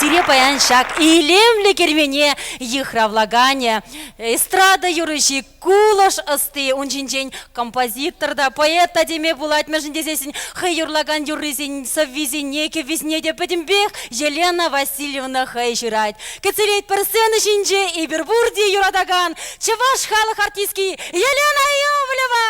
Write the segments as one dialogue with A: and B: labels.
A: Сире паян ҫак илемлӗ кермене йыхравлаканӗ, эстрада юрӑҫи, кулӑш ӑсти, ун ҫинчен композитор та, поэт та теме пулать, мӗншӗн тесессӗн хӑй юрлакан юррисен сӑввисене, кӗввисене те пӗтӗмпех Елена Васильевна хӑй ҫырать. Кӗтсе илетпӗр сцена ҫинче эпир пурте юратакан чӑваш халӑх артистки Елена Иовлева!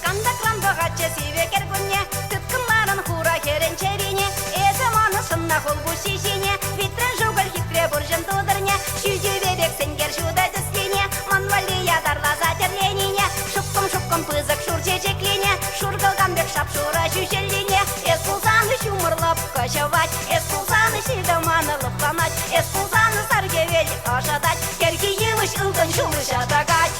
B: Кантӑкран пӑхатчӗ сивӗ кӗркунне, тыткӑнларӑн хура хӗрӗн чӗрине. Эсӗ манӑн шӑннӑ хулпуҫҫи ҫине витрӗн шукӑль хитре пурҫӑн тутӑрне, ҫӳл-тӳпе пек сенкер ҫутӑ тӗслине, ман валли ятарласа тӗрленине, шупкӑм-шупкӑм пысӑк шур чечеклине, шур кӑлкан пек шап-шурӑ ҫӳҫеллине. Эс пулсан ҫумӑр лӑпкӑ ҫӑвать, эс пулсан ҫил-тӑман лӑпланать, эс пулсан сар хӗвел ӑшӑтать, кӗрхи йывӑҫ ылтӑн ҫулҫӑ тӑкать.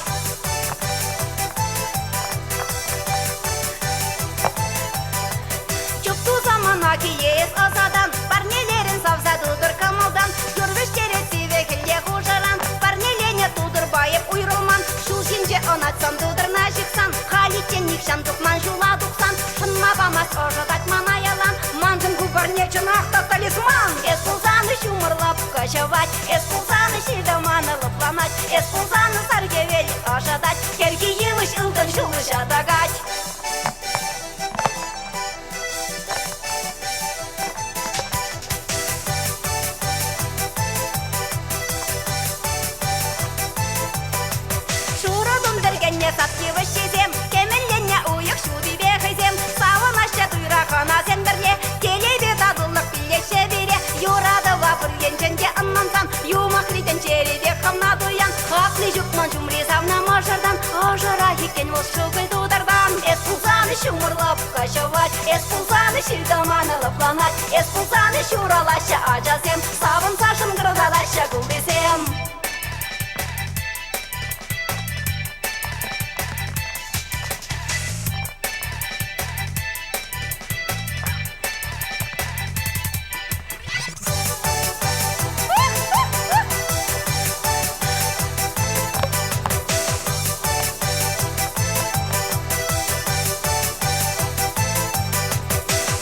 B: Чуптуса мана килес ӑсатан, парнелерӗн савса тутӑр кӑмӑлтан, юр вӗҫтерет сивӗ хӗлле хушӑран, парнеленӗ тутӑрпа эп уйрӑлман, ҫул ҫинче ӑнатсан тутӑрна ҫыхсан, халиччен нихҫан тухман ҫула тухсан, шӑнма памасть ӑшӑтать мана ялан, маншӑн ку парне чӑнах та талисман. Эс пулсан ҫумӑр лӑпкӑ ҫӑвать, эс пулсан ҫил-тӑман лӑпланать, эс пулсан сар хӗвел ӑшӑтать, кӗрхи йывӑҫ ылтӑн ҫулҫӑ тӑкать. Шурӑ тум тӗркеннӗ сад йывӑҫҫисем, кӗмӗлленнӗ уйӑх ҫутипе хӑйсем савӑнаҫҫӗ туйра хӑнасем пӗрле, телейпе татулӑх пиллеҫҫӗ пире. Юратӑва пур енчен те ӑнлансан, юмахри тӗнчери пек хӑвна туян. Хакли ҫук ман ҫумри савнӑ мӑшӑртан, ӑшӑрах иккен вӑл шукӑль тутартан. Эс пулсан ҫумӑр лӑпкӑ ҫӑвать, эс пулсан ҫил-тӑман лӑпланать, эс пулсан ҫуралаҫҫӗ ачасем, савӑнса шӑнкӑртатаҫҫӗ куллисем.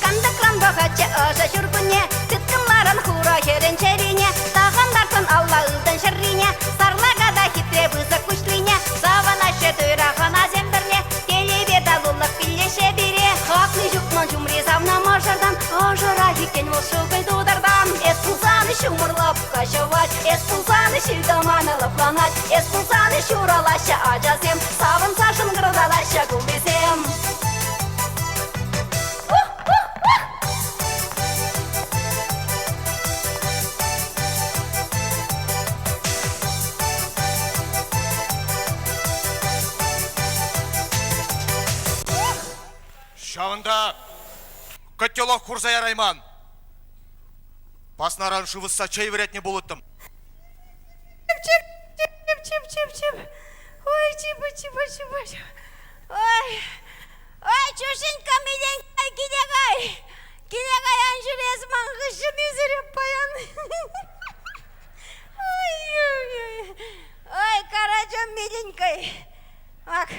B: Кантӑкран пӑхатчӗ ӑшӑ ҫуркунне, тыткӑнларӑн хура хӗрӗн чӗрине, тахӑнтартӑн алла ылтӑн ҫӗррине, сарлака та хитре пысӑк куҫлине, савӑнаҫҫӗ туйра хӑнасем пӗрле, телейпе татулӑх пиллеҫҫӗ пире. Хакли ҫук ман ҫумри савнӑ мӑшӑртан, ӑшӑрах иккен вӑл шукӑль тутартан. Эс пулсан ҫумӑр лӑпкӑ ҫӑвать, эс пулсан ҫил-тӑман лӑпланать, эс пулсан ҫуралаҫҫӗ ачасем, савӑнса шӑнкӑртатаҫҫӗ куллисем.
C: Ҫавӑнта котелок хурса ярайман. Паснаран шыв ӑсса чей вӗретнӗ пулӑттӑм.
B: Чип, чип, чип, чип, чип. Ой, чипа, чипа, чипа, чип. Ой, ой, чушенька, миленькая, киле кай. Киле кай, ан ҫӳрес ман хыҫҫӑн ӳсӗреп паян. Ой, ой, ой. Ой, Карачӑм, миленькой. Ак,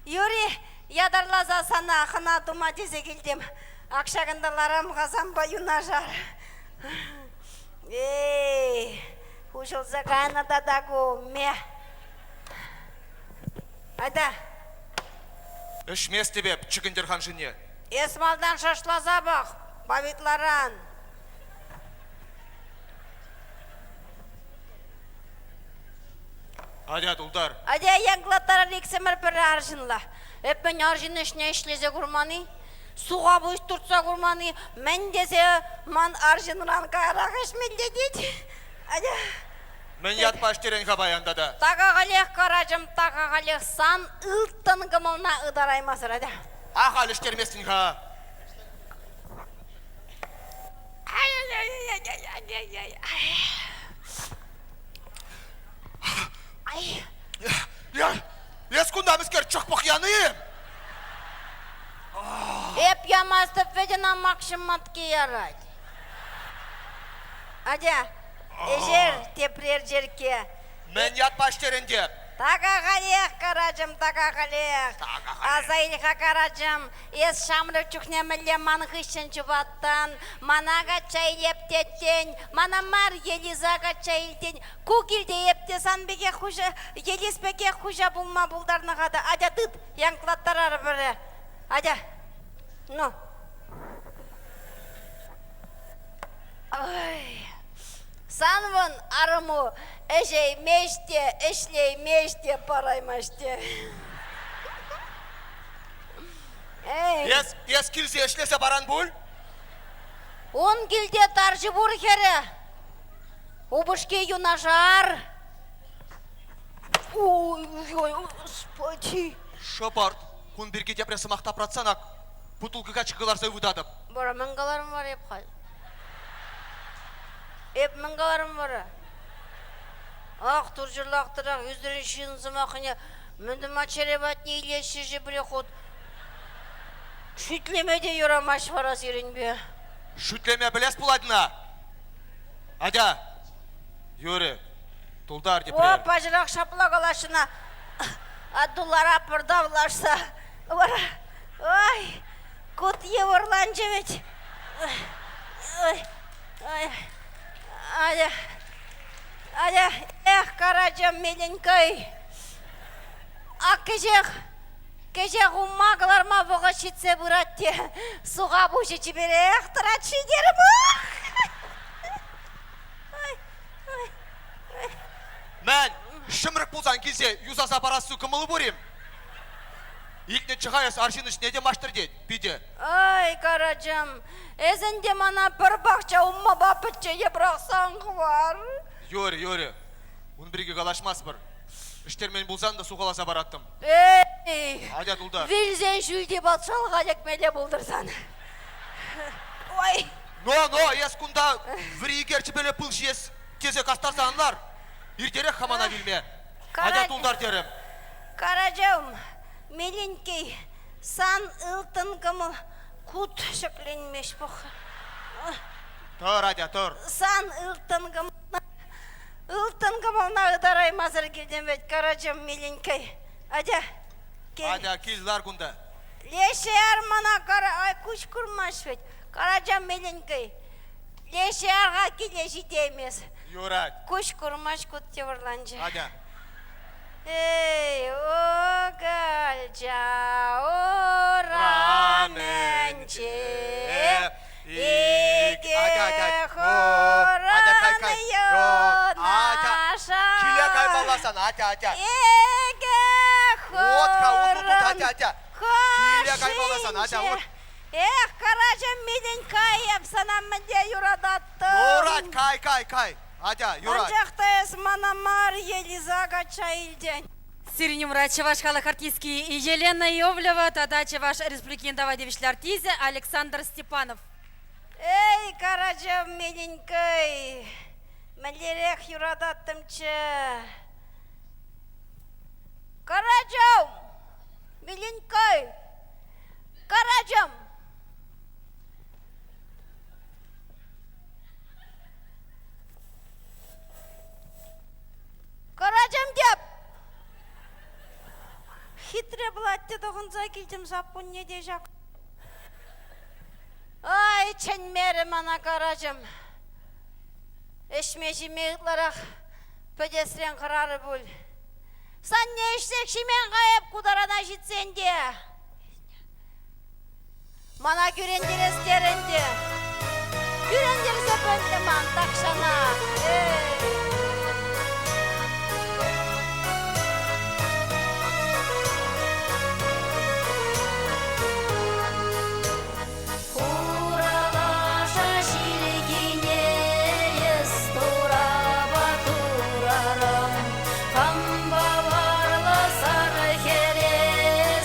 B: Юрий, ятарласа сана хӑна тума тесе килтӗм. Ак ҫакӑнта ларам-ха санпа юнашар. Эй, хуҫӑлса кайнӑ тата ку, ме. Айта.
C: Ӗҫместӗп эп чӗкӗнтӗр ханшине.
B: Эс малтан шашласа пӑх, павитларан.
C: Атя, тултар.
B: Атя, янклаттарар иксӗмӗр пӗр арҫынла. Эп мӗн арҫын ӗҫне ӗҫлесе курман-и? Суха пуҫ туртса курман-и? Мӗн тесе ман арҫынран каярах ӗҫмелле тет? Атя.
C: Мӗн ятпа ӗҫтерен-ха паян тата?
B: Така халех, Карачӑм, така халех сан ылтӑн кӑмӑлна ытараймасӑр, атя.
C: Ахаль ӗҫтерместӗн-ха.
B: Ай-яй-яй-яй-яй-яй-яй. Ай.
C: Эс кунта мӗскер чӑх пӑх яни?
B: Эп ямастӑп вӗт ӑна Макҫӑм матки ярать. Атя, ӗҫер тепрер черкке.
C: Мӗн ятпа ӗҫтерен те?
B: Така халех, Карачӑм, така халех. Аса ил-ха, Карачӑм, эс ҫамрӑк чухне мӗнле ман хыҫҫӑн чупаттӑн, мана качча илеп теттӗн, мана мар, Елиса качча илтӗн. Ку килте эп те сан пекех хуҫа, Елис пекех хуҫа пулма пултарнӑ-ха та. Атя тыт, янклаттарар пӗрре. Атя. Ну. Ой. Сан вӑн арӑму ӗҫеймест те, ӗҫлеймест те, параймасть те. Эй.
C: Эс, эс килсе ӗҫлесе паран пуль?
B: Ун килте тарҫӑ пур хӗрӗ. Упӑшки юнашар. Ой, господи.
C: Шӑпӑрт, кун пирки тепре сӑмах тапратсан ак бутылка каччӑ кӑларса ывӑтатӑп.
B: Вара мӗн каларӑм вара эп халь? Эп мӗн каларӑм вара? Ах, турҫӑрлахтӑрах ӳсӗрӗн ҫын сӑмахне мӗн тума чӗре патне илеҫҫӗ-ши пӗрехут? Шӳтлеме те юрамасть вара сирӗнпе.
C: Шӳтлеме пӗлес пулать ӑна. Атя, Юрӗ, тултар тепре.
B: О, паҫӑрах ҫапла калаҫнӑ. Аттулара пӗр тавлашса. Вара, ой, кут йывӑрланчӗ вӗт. Ой, ой, Аля, Аля, эх, Карачӑм, миленький. Ак кӗҫех, кӗҫех умма кӑларма вӑхӑт ҫитсе пырать те, суха пуҫӗ чиперех тӑрать-ши терӗм.
C: Мӗн, ҫӗмрӗк пулсан килсе юсаса парассу кӑмӑлу пур-им? Илтнӗччӗ-ха эс арҫын ӗҫне те маҫтӑр тет, питӗ.
B: Ай, Карачӑм, эс ӗнтӗ мана пӗр пахча уммапа пӗччене пӑрахсан хӑвар.
C: Юрӗ, юрӗ. Ун пирки калаҫмастпӑр. Ӗҫтермен пулсан та сухаласа параттӑм.
B: Эй!
C: Атя тулта.
B: Вилсен ҫӳлти патшалӑха лекмелле пултӑрсан. Ой!
C: Но, но, эс кунта вӗри икерчӗпеле пыл ҫиес тесе кастарса ан лар. Иртерех-ха мана вилме. Атя тултар терӗм.
B: Карачӑм, миленький, сан ылтӑн кӑмӑл кут ҫӗкленмест пӑх.
C: Тӑр, атя, тӑр.
B: Сан ылтӑн кӑмӑлна, ылтӑн кӑмӑлна ытараймасӑр килтӗм вӗт, Карачӑм, миленький. Атя, кил.
C: Атя, кил, лар кунта.
B: Лешӗ армана кара, ай, куҫ курмасть вӗт. Карача миленький. Лешӗ арха киле ҫитеймес.
C: Юрать.
B: Куҫ курмасть, кут йывӑрланчӗ.
C: Атя.
B: Эй, укӑлча урамӗнче икӗ хуран юнашар.
C: Киле каймалла сан, атя, атя.
B: Икӗ хуран
C: Атя, атя. Киле каймалла сан, атя, вот.
B: Эх, Карачӑм, митӗн кай, эп сана мӗнле юрататтӑм.
C: Юрать, кай, кай, кай. Атя, юрать.
B: Анчах та эс мана мар, Елиза качча илтӗн.
A: Сирӗн умра чӑваш халӑх артистки Елена Иовлева тата Чӑваш Республикин тава тивӗҫлӗ артисчӗ Александр Степанов.
B: Эй, Карачӑм, миленький, мӗнлерех юрататтӑмччӗ. Карачӑм, миленький, Карачӑм! Карачӑм теп! Хитре платье тӑхӑнса килтӗм саппунне те ҫак. Ай, чӗнмерӗ мана Карачӑм. Ӗҫме-ҫиме ытларах пӗтесрен хӑрарӗ пуль. Санне ӗҫсех ҫимен-ха эп ку тарана ҫитсен те. Мана кӳрентерес терӗн те. Кӳрентерсе пӗтнӗ ман тахҫанах. Эй.
D: Хуралаша ҫилхине эс турапа турарӑм, Хампа варлӑ сар хӗре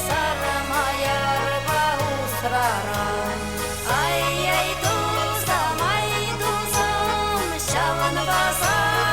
D: сармаярпа усрарӑм. Ай-яй тусам, ай тусам, ҫавӑнпа сар.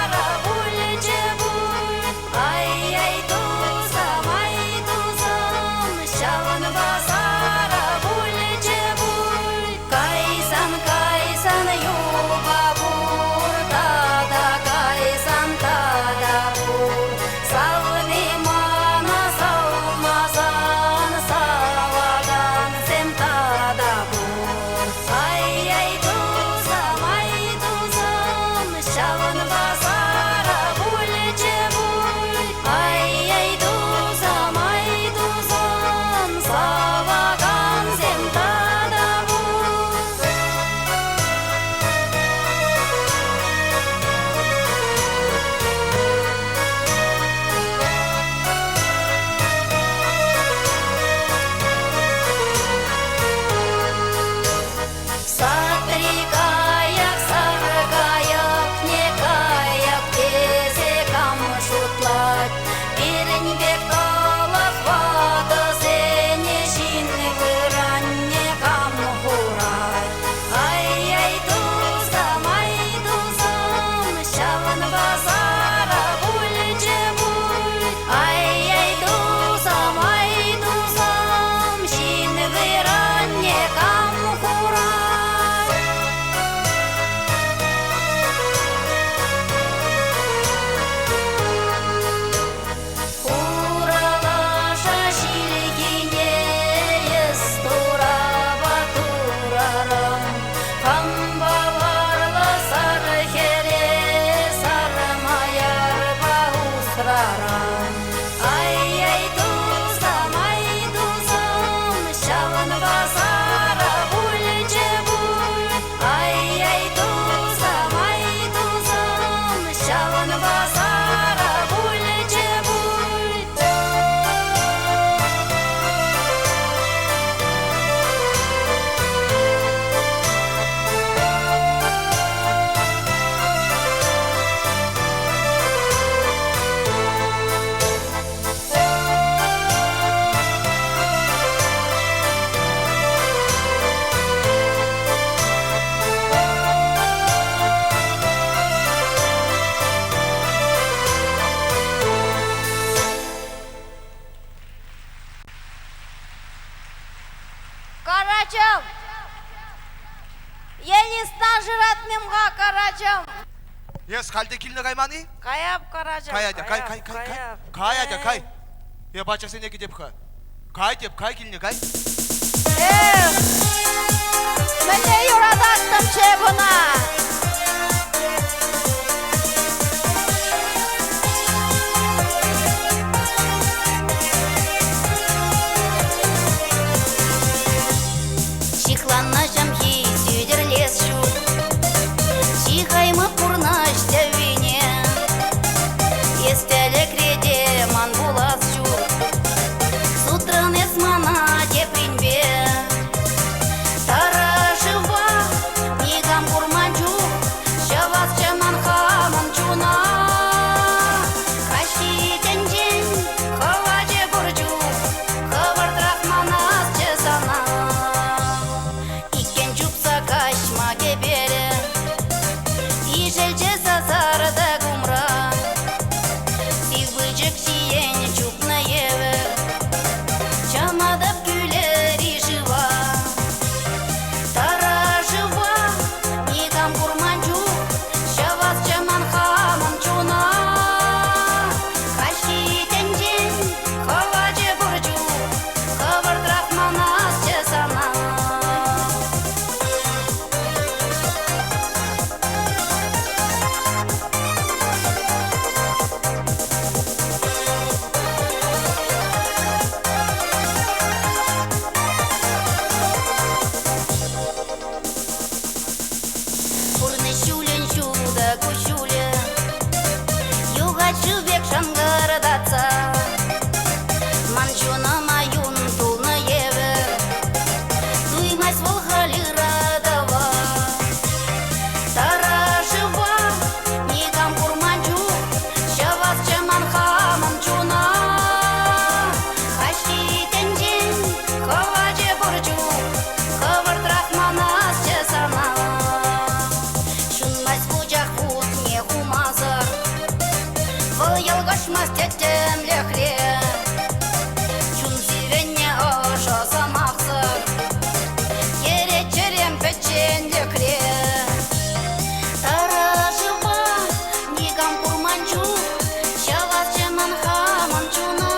D: Карачӑм! Елистан шыратним-ха, Карачӑм!
C: Эс халь те килне кайман-и?
D: Каяп, Карачӑм.
C: Кай, атя, кай, кай, кай, кай. Кай, атя, кай. Эп ачасене кӗтеп-ха. Кай теп, кай килне, кай.
D: Эх, мӗнле юрататтӑмччӗ эп ӑна!
B: Ҫыхланнӑ ҫӑмхи сӳтӗрлес ҫук, Ҫыхаймӑп пурнӑҫ тӗввине. Эс тӗлӗкре те ман пулас ҫук, Сутрӑн эс мана тепринпе. Тӑрӑ шывпа никам курман чух Ҫӑвасчӗ ман хамӑн чуна. Каҫхи тӗнчен хӑвачӗ пур чух Хӑвӑртрах манасчӗ сана. Иккен чупса каҫма кӗперӗ Ишӗлчӗ сасартӑк умра. Сив пылчӑк ҫиен чупнӑ евӗр Чӑматӑп кӳлӗри шыва. Тӑрӑ шывпа никам курман чух Ҫӑвасчӗ ман хамӑн чуна. Каҫхи тӗнчен хӑвачӗ пур чух Хӑвӑртрах манасчӗ сана. Пурнӑҫ ҫулӗн ҫутӑ куҫҫулӗ Юхать шыв пек шӑнкӑртатса. Ман чунӑма юн тулнӑ евӗр Туймасть вӑл халь ыратӑва. Тӑрӑ шывпа никам курман чух Ҫӑвасчӗ ман хамӑн чуна. Каҫхи тӗнчен хӑвачӗ пур чух Хӑвӑртрах манасчӗ сана. Ҫунмасть вучах хутне хумасӑр, Вӑл йӑлкӑшмасть тӗттӗмлӗхре. Чун сивӗннӗ ӑшӑ сӑмахсӑр, Йӗрет чӗрем пӗчченлӗхре. Тӑрӑ шывпа никам курман чух Ҫӑвасчӗ ман хамӑн чуна.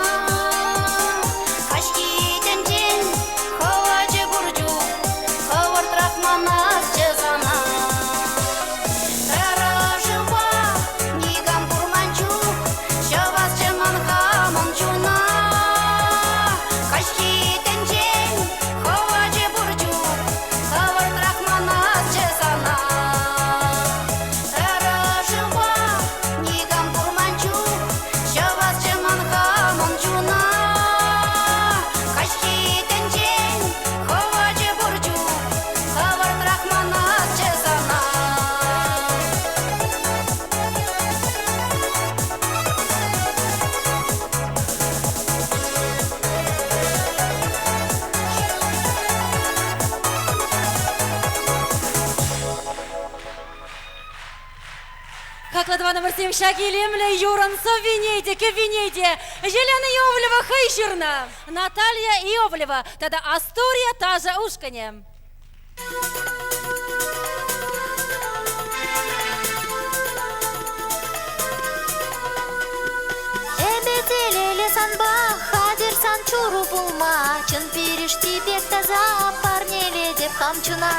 B: Каҫхи тӗнчен хӑвачӗ пур чух Хӑвӑртрах манасчӗ сана. Тӑрӑ шывпа никам курман чух Ҫӑвасчӗ ман хамӑн чуна. Каҫхи тӗнчен хӑвачӗ пур чух Хӑвӑртрах манасчӗ сана. Тӑрӑ шывпа никам курман чух Ҫӑвасчӗ ман хамӑн чуна. Каҫхи тӗнчен хӑвачӗ пур чух Хӑвӑртрах манасчӗ сана.
A: Хаклӑ тӑванӑмӑрсем, ҫак илемлӗ юрӑн сӑввине те, кӗввине те Елена Иовлева хӑй ҫырнӑ. Наталья Иовлева тата Астория ташӑ ушкӑнӗ.
E: Эпӗ телейлӗ санпа, хатӗр сан чуру пулма, чӑн пирӗшти пек таса парнелетӗп хам чуна.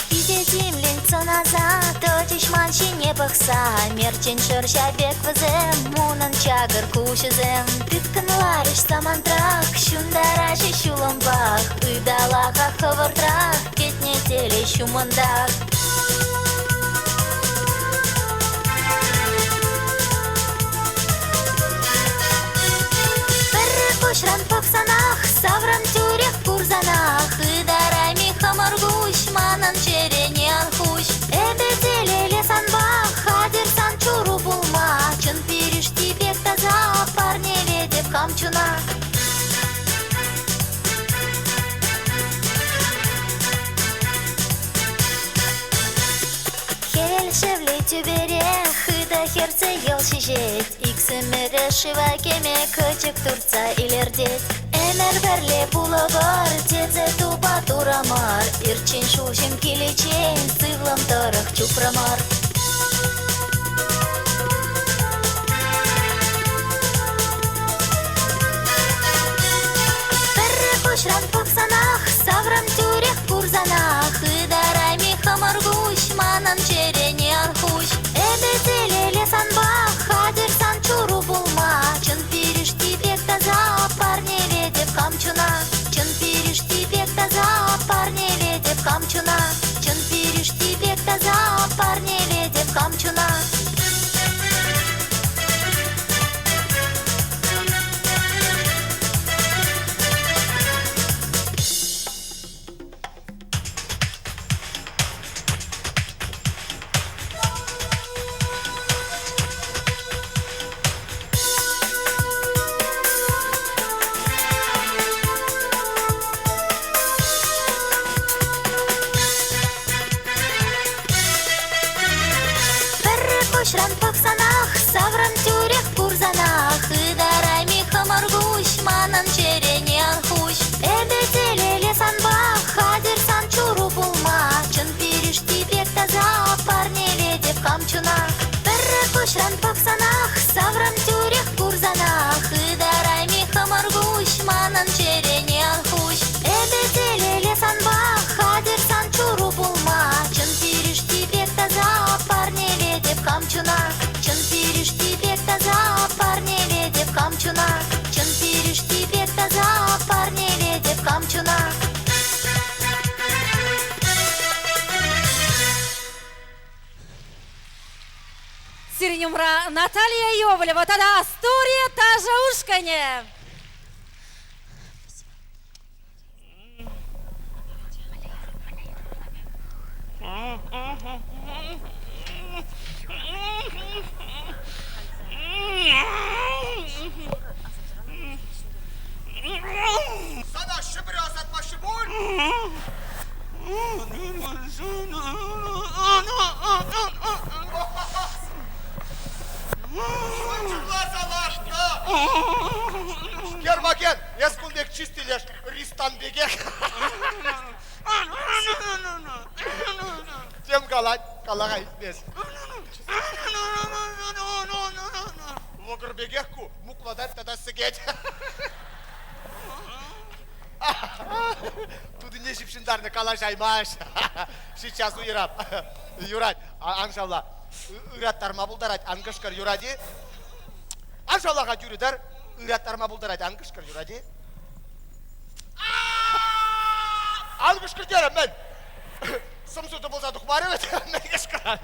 E: Питӗ тимлӗн сӑнаса тӑчӗҫ ман ҫине пӑхса. Мерчен шӑрҫа пек вӗсем, унӑн чакӑр куҫӗсем. Тыткӑнларӗҫ самантрах, ҫунтараҫҫӗ ҫулӑмпах. Ыталаха хӑвӑртрах, кӗтнӗ телей ҫумӑнтах. Пӗрре куҫран пӑхсанах, саврӑм тӳрех курсанах. Ытарайми хӑмӑр куҫ, манӑн чӗрене ан хуҫ. Эпӗ телейлӗ санпа, хатӗр сан чуру пулма. Чӑн пирӗшти пек таса парнелетӗп хам чуна. Хӗвел шевли тӳпере хытӑ хӗрсе йӑл ҫиҫет, иксӗмӗре шыва кӗме кӑчӑк туртса илӗртет. Ӗмӗр пӗрле пулӑпӑр тесе тупа турӑмӑр, ирччен шуҫӑм киличчен сывлӑм тӑрӑх чупрӑмӑр. Пӗрре куҫран пӑхсанах, саврӑм тӳрех курсанах, ытарайми хӑмӑр куҫ манӑн чӗрене ан хуҫ. Эпӗ телейлӗ санпа, хатӗр сан чуру пулма, чӑн пирӗшти пек таса парнелетӗп хам чуна. Чӑн пирӗшти пек таса парнелетӗп хам чуна. Чӑн пирӗшти пек таса парнелетӗп хам чуна. Пӗрре куҫран пӑхсанах, саврӑм тӳрех курсанах, ытарайми хӑмӑр куҫ манӑн чӗрене ан хуҫ. Эпӗ телейлӗ санпа, хатӗр сан чуру пулма, чӑн пирӗшти пек таса парнелетӗп хам чуна. Пӗрре куҫран пӑхсанах, саврӑм тӳрех курсанах, ытарайми хӑмӑр куҫ манӑн чӗрене ан хуҫ. Эпӗ телейлӗ санпа, хатӗр сан чуру пулма, чӑн пирӗшти пек таса парнелетӗп хам чуна. Чӑн пирӗшти пек таса парнелетӗп хам чуна. Чӑн пирӗшти пек таса парнелетӗп хам чуна.
A: Сирӗн умра Наталья Иовлева тата Астурия ташӑ ушкӑнӗ.
C: Сана Ҫӗпӗре ӑсатмаҫҫӗ пуль? Шӑнчӑкласа лартнӑ! Гермоген, эс кун пек чисти леш Ристан пекех. Тем калать, калаха илтмест. Вӑкӑр пекех ку, муклатать тата сӗкет. Тутине ҫыпҫӑнтарнӑ калаҫаймасть. Сейчас уйӑрап. Юрать, ан шавла. Ыраттарма пултарать, ан кӑшкӑр, юрать-и? Ан шавла-ха тӳрӗ тӑр. Ыраттарма пултарать, ан кӑшкӑр, юрать-и? Ан кӑшкӑр терӗм, мӗн? Сӑмсу тӑпӑлса тухмарӗ вӗт, мӗн кӑшкӑран?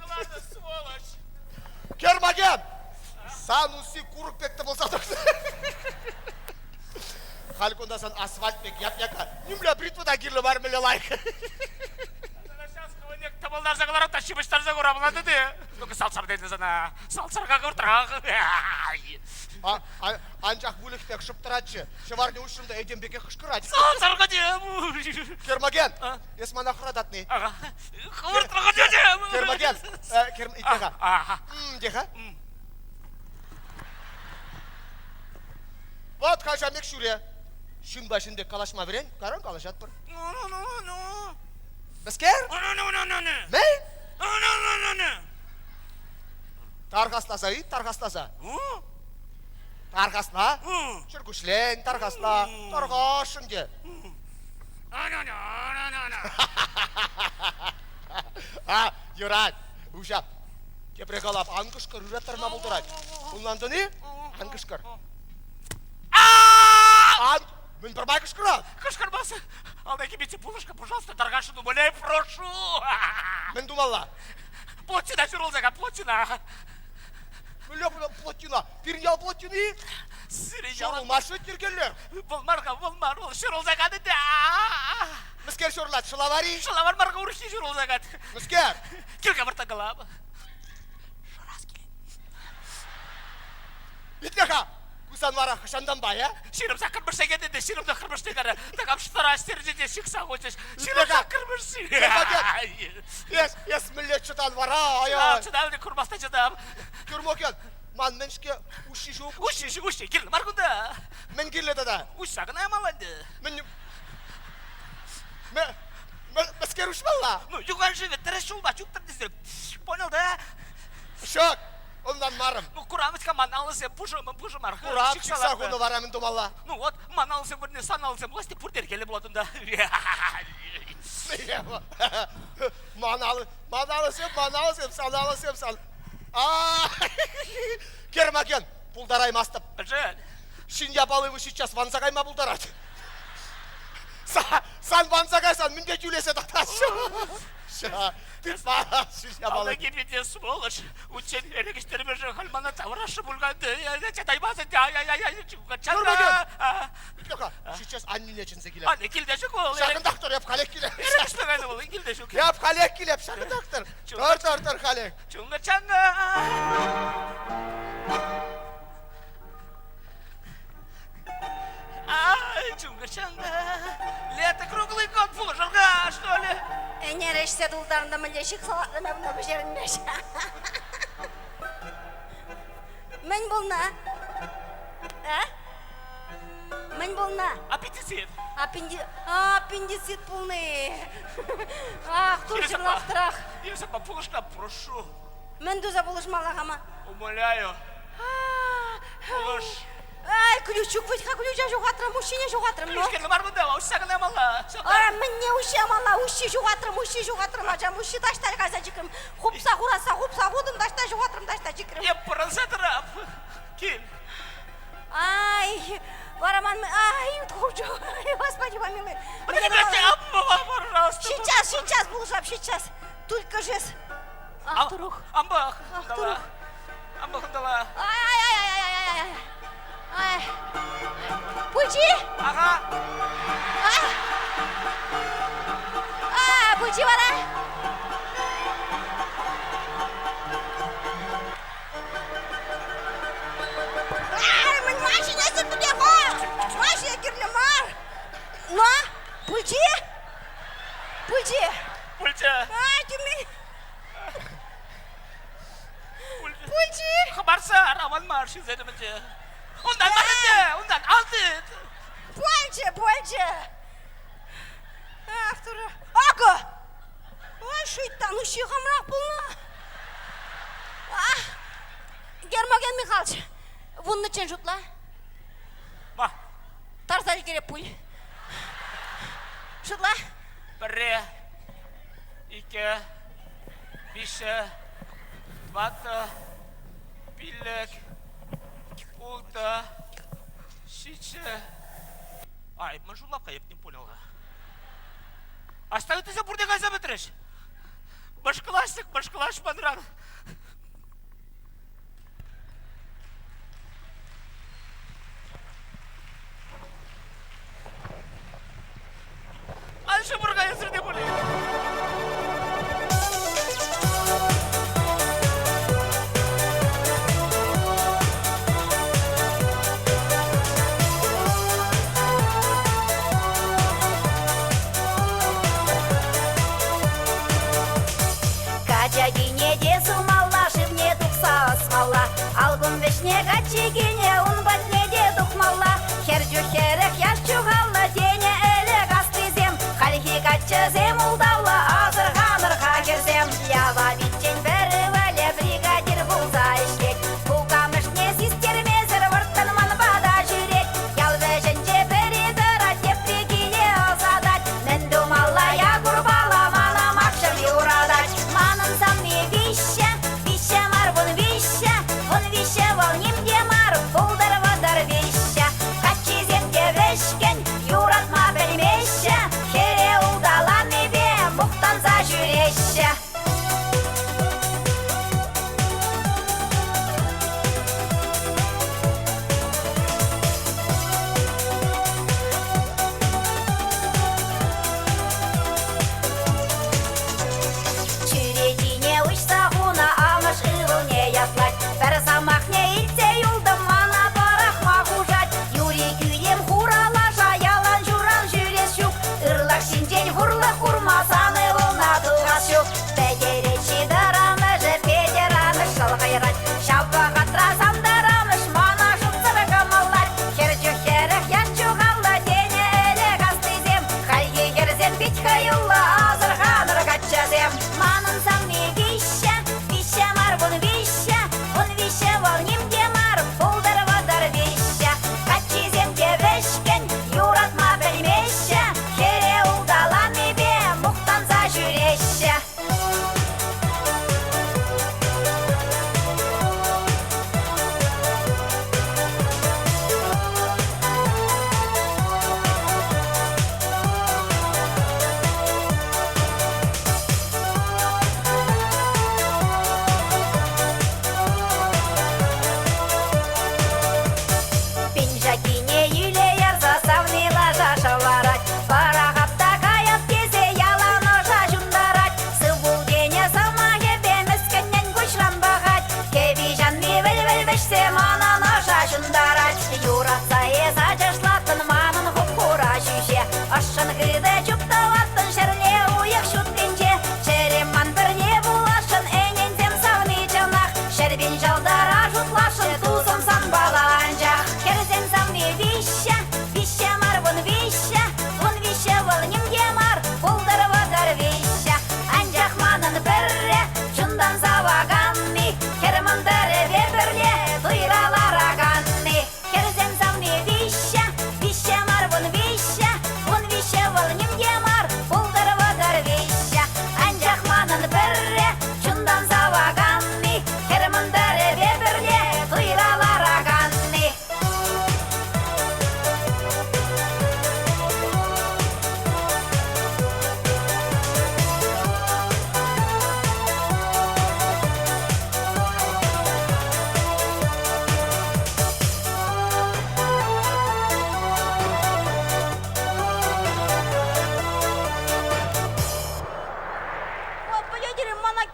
F: кӑларнӑ, сволочь!
C: Кермакен! Сан усси курӑк пек тӑпӑлса тухнӑ. Халь кунта сан асфальт пек яп-яка. Нимле бритва та кирлӗ мар, мӗнле лайӑх.
F: Тӑпӑлтарса кӑларать та ҫыпӑҫтарса кура те. Ну-ка, салцар тенӗ сана. Салцарга кӑртрах.
C: Анчах выльӑх пек шӑп тӑратчӗ. Ҫӑварне уҫрӑм та этем пекех кӑшкӑрать.
F: Салцарга те.
C: Кермаген, эс мана хӑрататни.
F: Ага. Хӑвӑртрах те.
C: Кермаген, итле-ха. Те-ха. Вот каҫамек ҫӳре. Ҫынпа ҫын пек калаҫма вӗрен, кайран калаҫатпӑр. Мӗскер? Мӗн? Тархасласа ыйт, тархасласа. Тархасла. Чӗркуҫлен, тархасла. Тархасшӑн те. А, юрать. Уҫа. Тепре калап, ан кӑшкӑр, ыраттарма пултарать. Ӑнлантӑн-и? Ан кӑшкӑр. Ан, мӗн пӗрмай кӑшкӑрать?
F: Кӑшкӑрмасӑр. Алтай кибете пулӑшка, пожалуйста, тархасшӑн умоляю, прошу.
C: Мӗн тумалла?
F: Плотина ҫурӑлса ка, плотина.
C: Мӗнле плотина? Пирӗн ял плотини?
F: Сирӗн ял...
C: Ҫурӑлмасть йӗркеллӗ.
F: Вӑл мар-ха, вӑл мар, вӑл ҫурӑлса канӑ те.
C: Мӗскер ҫурӑлать, шӑлавар-и?
F: Шӑлавар мар-ха, урӑххи ҫурӑлса кать.
C: Мӗскер?
F: Кил-ха выртса калап. Шырас килет.
C: Итле-ха! Сан вара хӑҫантанпа, э?
F: 28-мӗш сехет ӗнтӗ, 29-мӗш текарӗ. Такам шӑтараҫ терчӗ те ҫыхса хучӗҫ. 28-мӗш
C: Эс, эс мӗнле чӑтан вара, ай-ай.
F: Чӑтам, курмаста чӑтам.
C: Кӳрмокен, ман мӗн-ҫке уҫҫи ҫук.
F: Уҫҫи ҫук, уҫҫи кирлӗ мар кунта.
C: Мӗн кирлӗ тата?
F: Уҫса кӑна ямалла ӗнтӗ.
C: Мӗн... Мӗскер уҫмалла?
F: Ну, юхан шывӗ тӗрӗс ҫулпа чуптӑр тесе. Понял, да?
C: Ҫук, ӑнланмарӑм.
F: Ну, курамӑч-ха ман алӑсем пушӑ, пушӑ мар.
C: Курап, ҫыхса хунӑ вара мӗн тумалла?
F: Ну вот, ман алӑсем вырӑнне сан алӑсем пулас те пурте йӗркеллӗ пулать унта.
C: Ман алӑ, ман алӑсем, ман алӑсем, сан алӑсем, сан. Гермоген, пултараймастӑп.
F: Мӗншӗн?
C: Ҫын япали вы сейчас ванса кайма пултарать. Сан ванса кайсан мӗнпе тӳлесе татаҫҫӗ? Тытма ҫын япали.
F: Алла кипите, сволочь! Унччен эрех ӗҫтермешӗн халь мана таврашшӑ пуль-ха. Чӑтаймасӑн те, ай-ай-ай,
C: Чармаген! Итле-ха, сейчас аннӳне чӗнсе килеп.
F: Анне килте ҫук вӑл.
C: Ҫакӑнтах тӑр, эп халех килеп.
F: Эрех ӗҫме кайнӑ вӑл, килте ҫук.
C: Эп халех килеп, ҫакӑнтах тӑр. Тӑр, тӑр, тӑр халех.
F: Чунга чанга. Ай, чунга чанга. Лето круглый год пулӑшӑр-ха, что ли?
B: Ӗнер ӗҫсе тултарнӑ мӗнле ҫыхса лартнӑ пӗҫерӗнмест. Мӗн пулнӑ? А? Мӗн пулнӑ?
F: Аппендицит.
B: Аппенди... Аппендицит пулнӑ. Ах, тур ҫырлахтӑрах.
F: Юсапа, пулӑшма прошу.
B: Мӗн туса пулӑшмалла хама?
F: Умоляю. Пулӑш.
B: Ай, ключ ҫук вӗт-ха, ключа ҫухатрӑм, уҫҫине ҫухатрӑм.
F: Ключ кирлӗ мар кунта, уҫса кӑна ямалла.
B: Ара, мӗнне уҫҫи ямалла, уҫҫи ҫухатрӑм, уҫҫи ҫухатрӑм, ачам, уҫҫи таҫта кайса чикрӗм. Хупса хурасса хупса хутӑм, таҫта ҫухатрӑм, таҫта чикрӗм.
F: Эп пӑрӑнса тӑрап. Кил.
B: Ай, вара ман, ай, хучу, господи помилуй.
F: Пожалуйста.
B: Сейчас, сейчас пулӑшап, сейчас. Только жес. Ах, турух.
F: Амбах.
B: Ах, турух.
F: Амбах дала.
B: Ай, ай, ай, ай, ай, ай, ай. Ай. Пульчи?
F: Ага.
B: А? А, пульчи вара? Ай, мӗн ма ҫитесӗр пӗте-ха? Ма ҫине кирлӗ мар? Но, пульчи? Пульчи?
F: Пульчи.
B: Ай, тӳмен. Пульчи?
F: Хӑпарса аван мар ҫынсен умӗнче. Унтан мар ӗнтӗ, унтан ал тыт.
B: Пульчӗ, пульчӗ. Ах, турӑ. Акӑ! Ой, шуйттан, уҫҫи хамрах пулнӑ. Гермоген Михайлович, вуннӑччен шутла.
F: Ма.
B: Тарса ӗлкӗреп пуль. Шутла.
F: Пӗрре, иккӗ, виҫҫӗ, тӑваттӑ, пиллӗк, улттӑ, ҫиччӗ. Ай, мӗн шутлап-ха, эп не понял-ха. Аҫта ыттисем пурте кайса пӗтрӗҫ? Мӑшкӑлаҫ-тӑк, мӑшкӑлаҫ манран. Ан ҫупӑр-ха эсир те пулин.
B: Качакине те сумалла, шывне тухса ӑсмалла. Алкум вӗҫне каччикине ун патне те тухмалла. Хӗр чух хӗрӗх, яш чухаллӑ тенӗ ӗлӗк аслисем. Хальхи каччӑсем ултавлӑ, асӑрханӑр-ха, хӗрсем. Яла витчен пӗр ывӑлӗ бригадир пулса ӗҫлет. Кукамӑшне систермесӗр вӑрттӑн ман пата ҫӳрет. Ял вӗҫӗнче пӗри тӑрать, тепри киле ӑсатать. Мӗн тумалла Якурпала мана макҫӑм юратать. Манӑн савни виҫҫӗ, виҫҫӗ мар 13, 13 вӑл ним те мар, пултӑр 33. Каччисем те вӗҫкӗн, юратма пӗлмеҫҫӗ, хӗре улталанипе.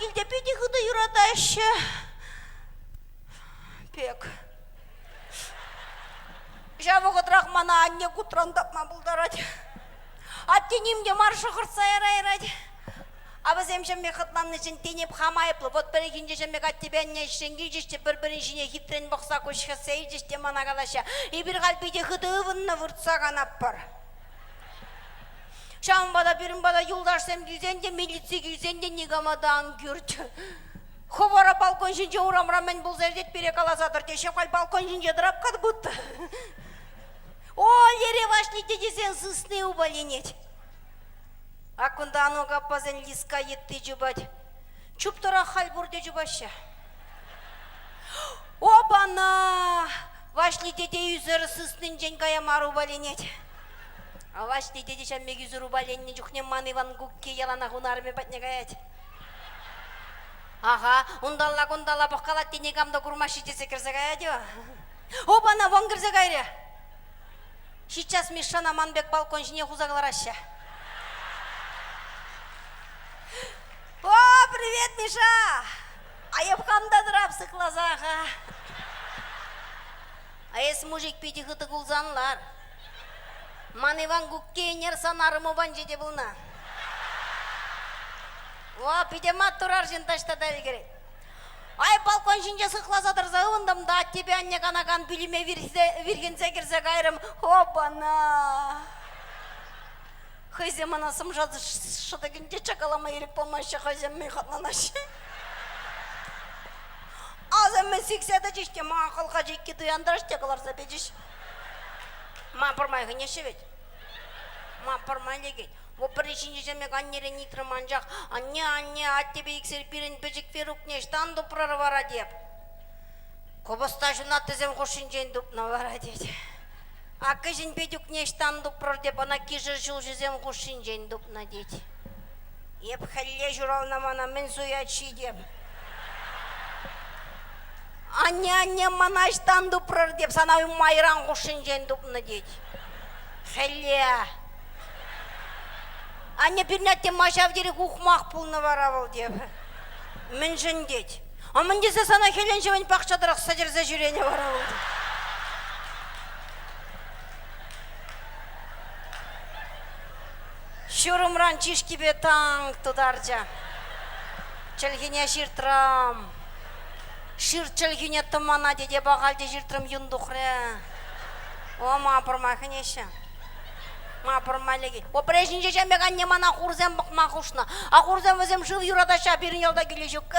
D: килте питӗ хытӑ юратаҫҫӗ пек. Ҫав вӑхӑтрах мана анне кутран тапма пултарать. Атте ним те мар шӑхӑртса ярайрать. А вӗсем ҫемме хӑтланнишӗн тен эп хам айӑплӑ. Вӑт пӗррехинче ҫемме аттепе анне ӗҫрен килчӗҫ те пӗр-пӗрин ҫине хитрен пӑхса куҫ хӗссе илчӗҫ те мана калаҫҫӗ. Эпир халь питӗ хытӑ ывӑннӑ выртса канатпӑр. Ҫавӑнпа та пирӗн пата юлташсем килсен те, милици килсен те никама та ан кӳрт. Хӑвӑра балкон ҫинче урамра мӗн пулса иртет пире каласа тӑр теҫҫӗ. Халь балкон ҫинче тӑрап как будто. О, лере Ваҫли тетесен сысни упаленет. А кунта Анук аппасен Лиска йытти чупать. Чуптӑрах халь пурте чупаҫҫӗ. Опана! Ваҫли тете ӳсӗр сыснинчен кая мар упаленет. Ваҫли тете ҫав пек ӳсӗр упаленнӗ чухне ман Иван кукки яланах ун арӑмӗ патне каять. Аха, унталла-кунталла пӑхкалать те никам та курмасть-ши тесе кӗрсе каять-и? Опана, вон кӗрсе кайрӗ. Ҫиччас Мишшана ман пек балкон ҫине хуса кӑлараҫҫӗ. О, привет, Миша! А эп хам та тӑрап сыхласа-ха. А эс, мужик, питӗ хытӑ кулсан лар. Ман Иван кукки ӗнер сан арӑму панче те пулнӑ. О, питӗ маттур арҫын таҫта та ӗлкӗрет. Ай, балкон ҫинче сыхласа тӑрса ывӑнтӑм та аттепе анне канакан пӳлӗме вирхӗнсе кӗрсе кайрӑм. Опана! Хӑйсем мана сӑмса шӑтӑкӗнче чакалама ирӗк памаҫҫӗ, хӑйсем мӗн хӑтланаҫҫӗ. Асӑмӗ сиксе тӑчӗҫ те мана хӑлха чикки туянтарӗҫ те кӑларса печӗҫ. Ма пӗрмай хӗнеҫҫӗ вӗт. Ма пӗрмай лекет. Вӑл пӗрре ҫинче ҫемек аннерен ыйтрӑм, анчах анне, анне, аттепе иксӗр пирӗн пӗчӗк Верукне ӑҫтан тупрӑр вара теп. Купӑста ҫунаттисем хушшинчен тупнӑ вара тет. А кӗҫӗн Петюкне ӑҫтан тупрӑр теп, ӑна кишӗр ҫулҫисем хушшинчен тупнӑ тет. Эп хӗлле ҫуралнӑ мана мӗн суять-ши теп. Анне, анне, мана ӑҫтан тупрӑр теп, сана майран хушшинчен тупнӑ тет. Хӗлле. Анне пирӗн атте ма ҫав тери ухмах пулнӑ вара вӑл теп. Мӗншӗн тет. А мӗн тесе сана хӗлӗн-ҫӑвӗн пахча тӑрӑх сӗтӗрсе ҫӳренӗ вара вӑл? Ҫурӑмран чышкипе танк тутарчӗ. Чӗлхине ҫыртрӑм. Ҫырт чӗлхине тӑмана тете ахаль те ҫыртрӑм, юн тухрӗ. О, ма пӑрма хӗнеҫҫӗ. Ма пӑрма лекет. Опре ҫинче ҫам пек анне мана хурсем пӑхма хушнӑ. А хурсем вӗсем шыв юратаҫҫӗ, а пирӗн ялта кӳлӗ ҫук.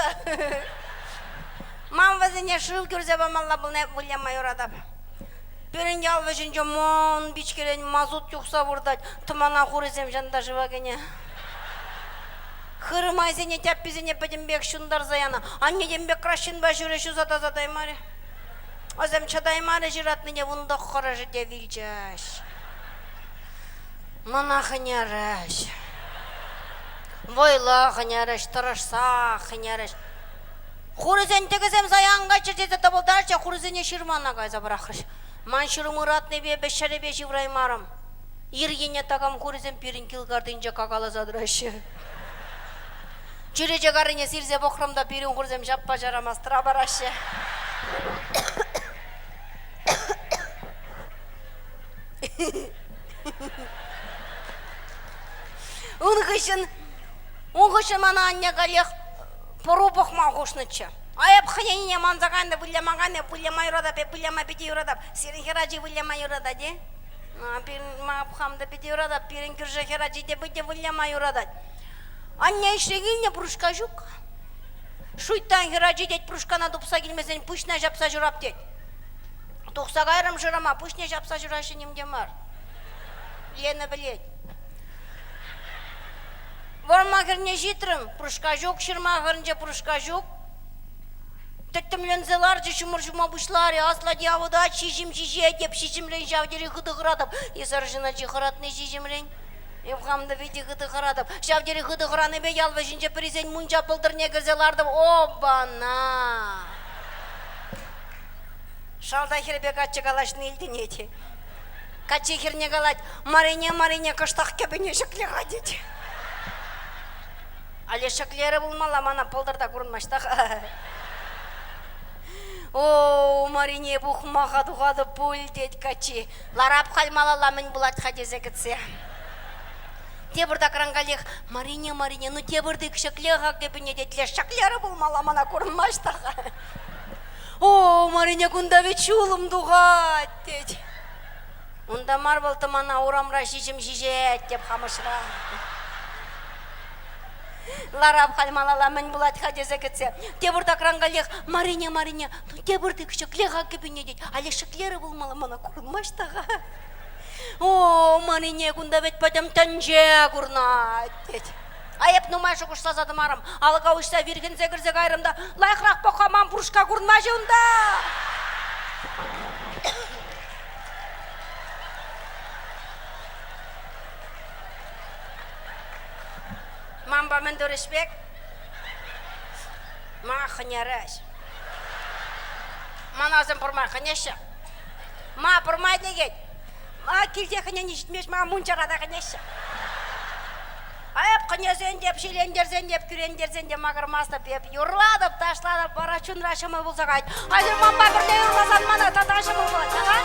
D: Ман вӗсене шыв кӳрсе памалла пулнӑ, выляма юратап. Пирӗн ял вӗҫӗнче мӑн пичкерен мазут юхса выртать, тӑмана хурӗсем ҫанта шыва кӗнӗ. Хырӑмайсене, тяпписене пӗтӗмпех ҫунтарса янӑ. Анне тем пек краҫҫынпа ҫӳрӗ ҫуса тасатаймарӗ. Вӗсем чӑтаймарӗҫ ыратнине вунтӑххӑрӑшӗ те вилчӗҫ. Мана хӗнерӗҫ. Вӑйлӑ хӗнерӗҫ, тӑрӑшса хӗнерӗҫ. Хурӗсен тӗкӗсем сая ан кайччӑр тесе тӑпӑлтарчӗ, хурӗсене ҫырмана кайса пӑрахрӗҫ. Ман ҫурӑм ыратнипе эпӗ ҫӗрӗпе ҫывраймарӑм. Ир енне такам хурӗсем пирӗн кил картинче какаласа тӑраҫҫӗ. Чӳрече каррине сирсе пӑхрӑм та пирӗн хурсем ҫаппа-ҫарамас тӑра параҫҫӗ. Ун хыҫҫӑн, ун хыҫҫӑн мана анне каллех пӑру пӑхма хушнӑччӗ. А эп хӑйне манса кайнӑ, выляма кайнӑ, выляма юратап, эп выляма питӗ юратап. Сирӗн хӗр ачи выляма юратать-и? Пирӗн, ма хам та питӗ юратап, пирӗн кӳршӗ хӗр ачи те питӗ выляма юратать. Анне ӗҫре килнӗ, прушка ҫук. Шуйттан хӗр ачи тет, прушкана тупса килмесен пуҫна ҫапса ҫурап тет. Тухса кайрӑм шырама, пуҫне ҫапса ҫураҫҫӗ ним те мар. Лена пӗлет. Вӑрман хӗрне ҫитрӗм, прушка ҫук, ҫырма хӗрӗнче прушка ҫук. Тӗттӗмленсе ларчӗ, ҫумӑр ҫума пуҫларӗ. Аслати авӑтать, ҫиҫӗм ҫиҫет, эп ҫиҫӗмрен ҫав тери хытӑ хӑратӑп. Эс арҫын ачи хӑратни ҫиҫӗмрен. Эп хам та питӗ хытӑ хӑратӑп. Ҫав тери хытӑ хӑранипе ял вӗҫӗнче пӗрисен мунча пӑлтӑрне кӗрсе лартӑм. Опа-на! Шалта хӗрпе каччӑ калаҫни илтӗнет. Каччи хӗрне калать, Марине, Марине, кӑштах кӗпене ҫӗкле-ха, тет. Але ҫӗклерӗ пулмалла, мана пӑлтӑр та курӑнмасть та-ха. О, Марине пухмаха тухатӑп пуль, тет каччи. Ларап халь малалла мӗн пулать-ха тесе кӗтсе. Тепӗртакран каллех Марине, Марине, ну тепӗртик ҫӗкле-ха кӗпине тет. Леш ҫӗклерӗ пулмалла, мана курӑнмасть та-ха. О, Марине, кунта вӗт ҫулӑм тухать, тет. Унта мар вӑл тӑмана урамра ҫиҫӗм ҫиҫет, теп хамӑшра. Ларап халь малалла мӗн пулать-ха тесе кӗтсе. Тепӗртакран каллех Марине, Марине, ну тепӗртик ҫӗкле-ха кӗпине тет. Але ҫӗклерӗ пулмалла, мана курӑнмасть та-ха. О, Марине, кунта вӗт пӗтӗм тӗнче курнать, тет. А эп нумай шухӑшласа тӑмарӑм. Алӑка уҫса вирхӗнсе кӗрсе кайрӑм та лайӑхрах пӑх-ха, ман пуршка курӑнмасть унта. Манпа мӗн турӗҫ пек? Ма хӑнярӗҫ. Мана вӗсем пурма хӑнеҫҫӗ. Ма пурма текен. Ма килте хӑнени ҫитмест, ма мунчара та хӑнеҫҫӗ. А эп хӑнесен те, ҫилентерсен те, кӳрентерсен те макӑрмастӑп. Эп юрлатӑп, ташлатӑп, вара чунра ҫӑмӑл пулса каять. Атьӑр манпа пӗрле юрласан мана тата ҫӑмӑл пулать, ага.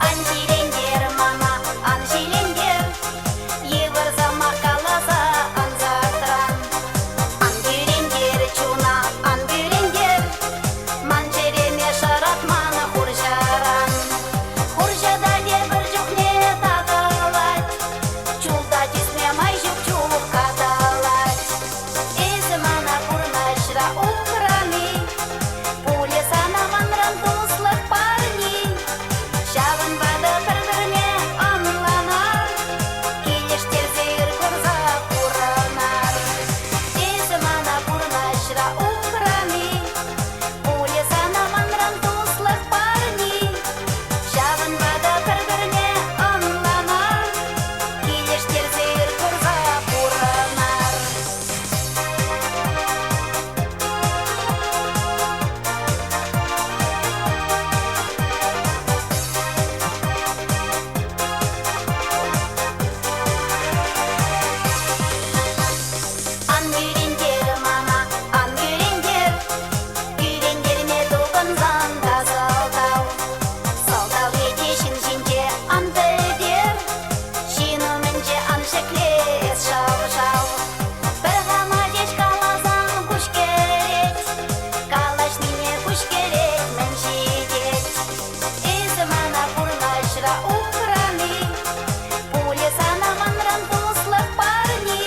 B: Ан ҫилентер мана, ан ҫилентер, йывӑр сӑмах каласа ансатран. Ан кӳрентер чуна, ан кӳрентер, ман чӗреме шӑратман хурҫӑран. Хурҫӑ та тепӗр чухне татӑлать, чулта тӳсме май ҫук чух катӑлать. Эсӗ мана пурнӑҫра упрани, пулӗ сана манран туслӑх парни. Ҫавӑнпа та пӗр-пӗрне ӑнланар, килӗштерсе ыр курса пурӑнар. Эсӗ мана пурнӑҫра упрани, пулӗ сана манран туслӑх парни. Ҫавӑнпа та пӗр-пӗрне ӑнланар, килӗштерсе ыр курса пурӑнар. Ан кӳрентер мана, ан кӳрентер, кӳрентерме тупӑнсан та сӑлтав. Сӑлтавне те ҫын ҫинче ан пӗлтер, ҫын умӗнче ан ҫӗкле эс шӑв-шав. Пӗр хама ҫеҫ каласан куҫ кӗрет, калаҫнине куҫ кӗрет мӗн ҫитет. Эсӗ мана пурнӑҫра упрани, пулӗ сана манран туслӑх парни.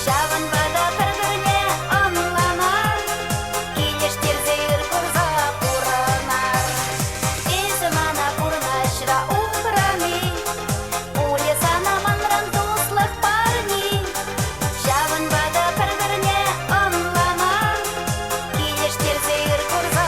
B: Ҫавӑнпа та пӗр-пӗрне ӑнланар, килӗштерсе ыр курса пурӑнар. Эсӗ мана пурнӑҫра упрани, пулӗ сана манран туслӑх парни. Ҫавӑнпа та пӗр-пӗрне ӑнланар, килӗштерсе ыр курса.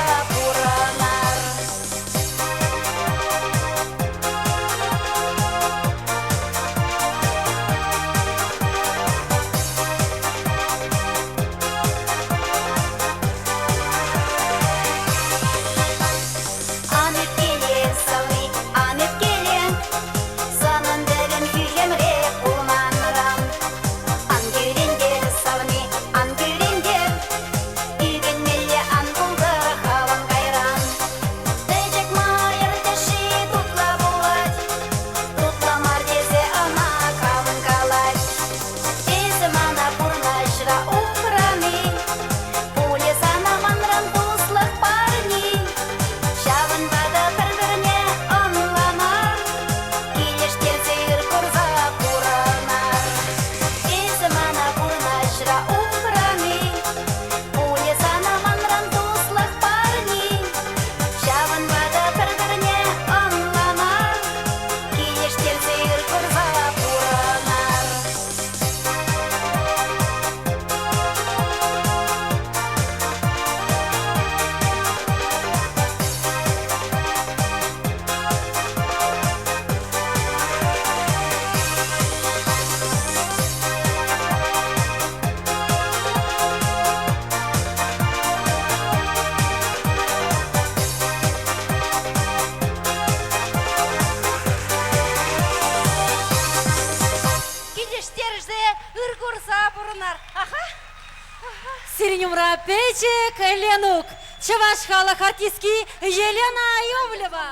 A: Сирӗн умра пӗчӗк Ленук, чӑваш халӑх артистки Елена Иовлева.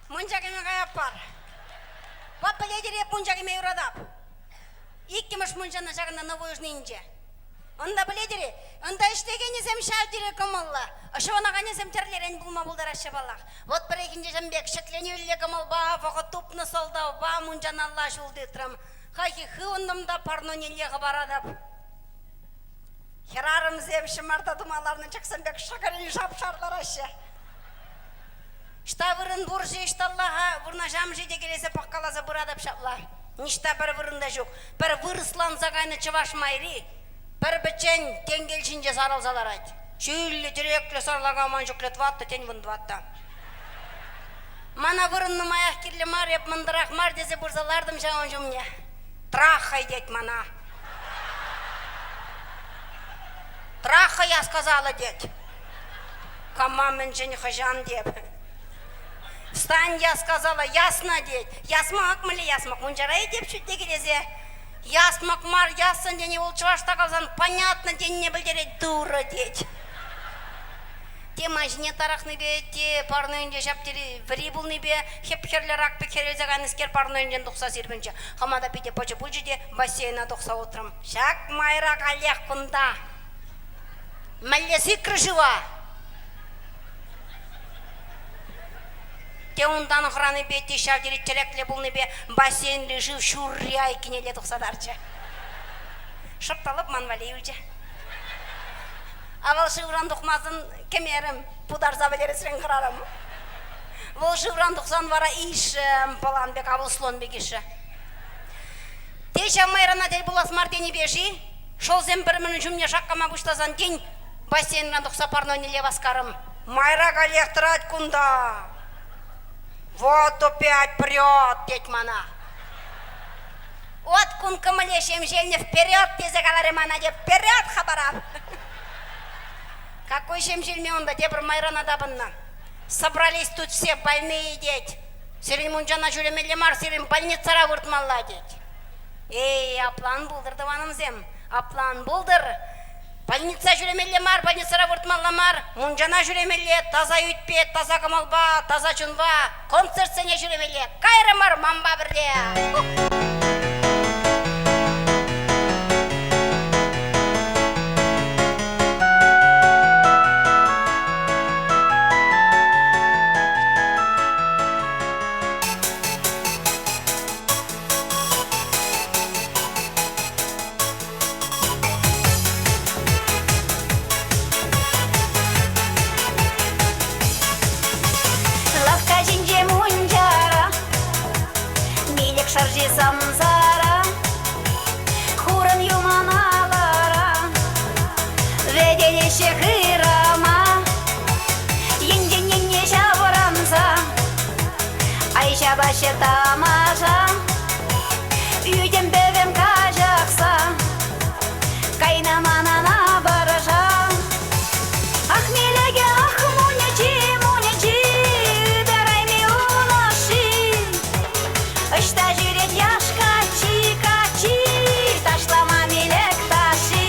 D: Мунча кӗме каяппар. Ват пӗлетӗр эп мунча кӗме юратап. Иккӗмӗш мунчана ҫакӑнта Новоюжнинче. Унта пӗлетӗр-и, унта ӗҫлекенӗсем ҫав тери кӑмӑллӑ, ҫӑвӑнаканӗсем тӗрлӗрен пулма пултараҫҫӗ паллах. Вӑт пӗррехинче ҫын пек ҫӗкленӳллӗ кӑмӑлпа, вӑхӑт тупнӑ сӑлтавпа мунчаналла ҫул тытрӑм. Хайхи хывӑнтӑм та парнонелле хӑпаратӑп. Хӗрарӑмсем ҫӑмарта тума ларнӑ чӑхсем пек шӑкӑрин шап-шар лараҫҫӗ. Ӑҫта вырӑн пур-ши, ӑҫталла-ха вырнаҫам-ши текелесе пӑхкаласа пыратӑп ҫапла. Ниҫта пӗр вырӑн та ҫук. Пӗр вырӑсланса кайнӑ чӑваш майри пӗр пӗччен тенкел ҫинче сарӑлса ларать. Ҫӳллӗ, тӗреклӗ, сарлака ман чухлӗ тӑваттӑ, тен, вунтӑватта. Мана вырӑн нумаях кирлӗ мар, эп мӑнтӑрах мар тесе пырса лартӑм ҫавӑн ҫумне. Трахай тет мана. Трахай я сказала тет. Кама мӗншӗн хӑҫан теп. Встань, я сказала, ясно тет. Ясмӑк мӗнле ясмӑк? Мунчара-и теп шӳтлекелесе. Ясмӑк мар, яссӑн тени вӑл чӑвашла каласан понятно тенине пӗлтерет Турӑ тет. Те ман ҫине тарӑхнипе, те парнойӗнче ҫап тери вӗри пулнипе хӗп-хӗрлӗ рак пек хӗрелсе кайнӑскер парнойӗнчен тухса сирпӗнчӗ. Хама та питӗ пӑчӑ пулчӗ те бассейна тухса утрӑм. Ҫак майра каллех кунта. Мӗнле сикрӗ шыва? Те унтан хӑранипе, те ҫав тери тӗреклӗ пулнипе бассейнри шыв ҫурри айккинелле тухса тарчӗ. Шӑп та лӑп ман валли юлчӗ. Авал шывран тухмасан кӗмерӗм, путарса вӗлересрен хӑрарӑм. Вӑл шывран тухсан вара ишрӗм, пӑлан пек, авал слон пек ишрӗ. Те ҫав майрана тӗл пулас мар тенипе-ши, шӑлсем пӗр-пӗрин ҫумне шаккама пуҫласан тин бассейнран тухса парнонелле васкарӑм. Майра каллех тӑрать кунта. Вот опять прет, тет мана. Вот кун кӑмӑлӗ ҫемҫелнӗ вперед тесе каларӗ мана те вперед хапарап. Какой ҫемҫелме унта тепӗр майрана тапӑннӑ. Собрались тут все больные тет. Сирӗн мунчана ҫӳремелле мар, сирӗн больницӑра выртмалла тет. Эй, аплан пултӑр, тӑванӑмсем, аплан пултӑр. Больница ҫӳремелле мар, больницӑра выртмалла мар, мунчана ҫӳремелле, таса ӳтпе, таса кӑмӑлпа, таса чунпа, концертсене ҫӳремелле. Кайрӑмӑр манпа пӗрле!
B: Лавкка ҫинче мунчара, милӗк шӑрши сӑмсара, хурӑн юман алӑра, вӗтелеҫҫӗ хырӑма, енчен енне ҫаврӑнса, ай ҫапаҫҫӗ тамаша. Ӳтӗм-пӗвӗм каҫӑхса кайнӑ манӑн апӑрша. Ах, милӗке, ах, мунечи, мунечи, ытарайми ун ӑшши. Ӑҫта ҫӳрет яш каччи, каччи, ташлама милӗк ташши.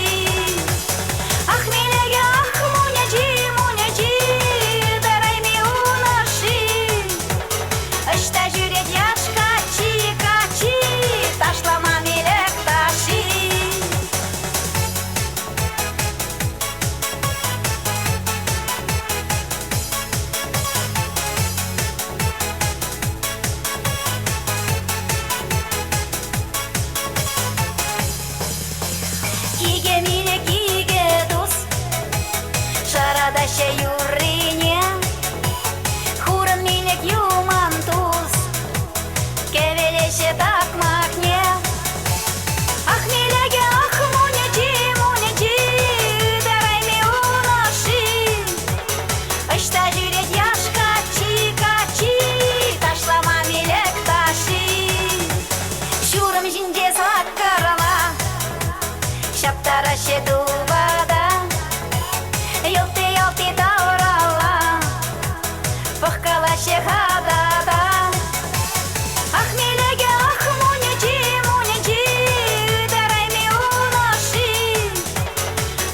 B: Ах, милӗке, ах, мунечи, мунечи, ытарайми ун ӑшши. Ӑҫта ҫӳрет яш каччи?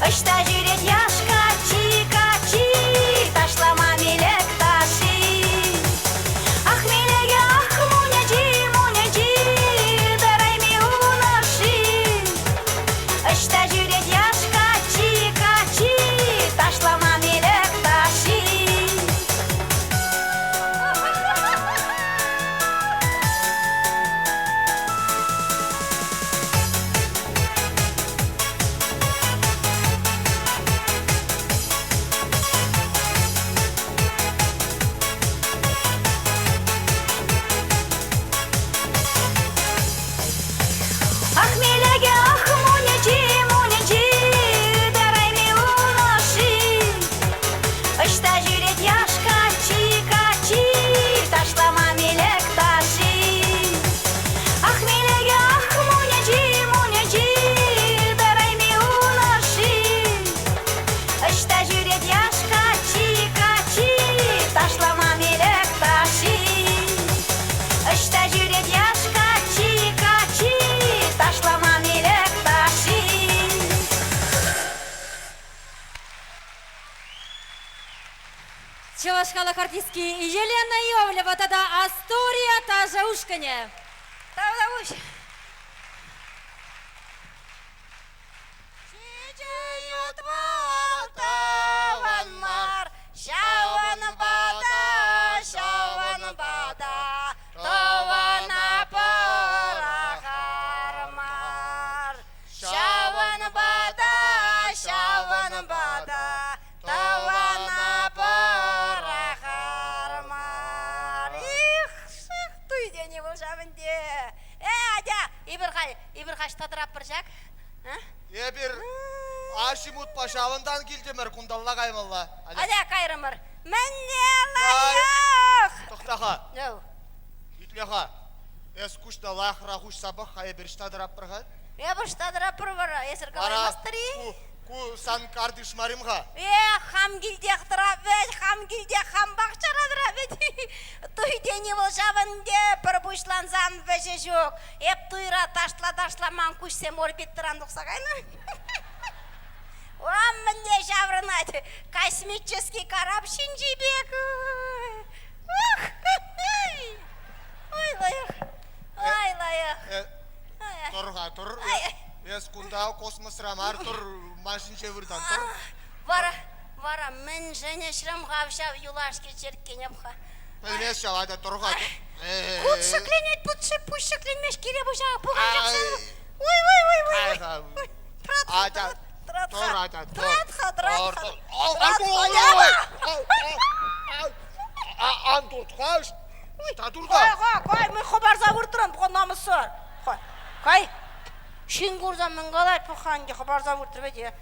B: Ӑҫта ҫӳрет яш каччи, каччи, ташлама милӗк ташши. Ах, милӗке, ах, мунячи, мунячи, тӑрайми ун ӑшши. Ӑҫта ҫӳрет яш каччи, каччи, ташлама милӗк ташши. Ах, милеке, ах, мунечи, мунечи, ытарайми ун ӑшши. Ӑҫта ҫӳрет яш каччи, каччи, ташлама милӗк ташши. Ах, милеке, ах, мунечи, мунечи, ытарайми ун ӑшши. Ӑҫта ҫӳрет яш каччи, каччи, ташлама милӗк ташши. Ӑҫта ҫӳрет яш каччи, каччи, ташлама милӗк ташши.
A: Чӑваш халӑх артистки Елена Иовлева тата Астория ташӑ ушкӑнӗ.
D: Тавтапуҫ. Тӑван мар, ҫавӑнпа та, ҫавӑнпа та тӑвана пӑрахар мар. Ҫавӑнпа та, ҫавӑнпа та тӑвана пӑрахар мар. Их, шых туй тени вӑл ҫавӑнте. Э, атя, эпир халь, эпир халь ӑҫта тӑратпӑр ҫак?
C: Эпир Аҫимутпа ҫавӑнтан килтӗмӗр, кунталла каймалла.
D: Атя, кайрӑмӑр. Мӗнле лайӑх!
C: Тӑхта-ха. Итле-ха. Эс куҫна лайӑхрах уҫса пӑх-ха, эпир ӑҫта тӑратпӑр-ха?
D: Эпир ӑҫта тӑратпӑр вара? Эсир калаймастӑр-и?
C: Ку сан картиш мар-им-ха?
D: Эх, хам килтех тӑрап вӗт, хам килтех, хам пахчара тӑрап вӗт. Туй тени вӑл ҫавӑнте пӗр пуҫлансан вӗҫӗ ҫук. Эп туйра ташла-ташла ман куҫсем орбитӑран тухса кайнӑ. Урам мӗнле ҫаврӑнать, космический карап ҫинчи пек. Ой, лайӑх, ай, лайӑх.
C: Тӑр-ха, тӑр. Эс кунта космосра мар, тӑр, ман ҫинче выртан, тӑр.
D: Вара, вара мӗншӗн ӗҫрӗм-ха ҫав юлашки черккене-ха?
C: Пӗлмест ҫав, айта тӑр-ха.
D: Кут ҫӗкленет, пуҫ ҫӗкленмест, кире пуҫа пукан ҫапса. Ой, ой, ой, ой, ой.
C: Атя, тӑр, атя, тӑр.
D: Тӑрат-ха, тӑрат-ха.
C: Ан турт-ха, ӑҫта турта?
D: Кай, кай, кай, мӗн хӑпарса выртрӑн, намӑссӑр. Кай, ҫын курсан мӗн калать, пӑх-ха ӗнтӗ, хӑпарса выртрӗ вӗт.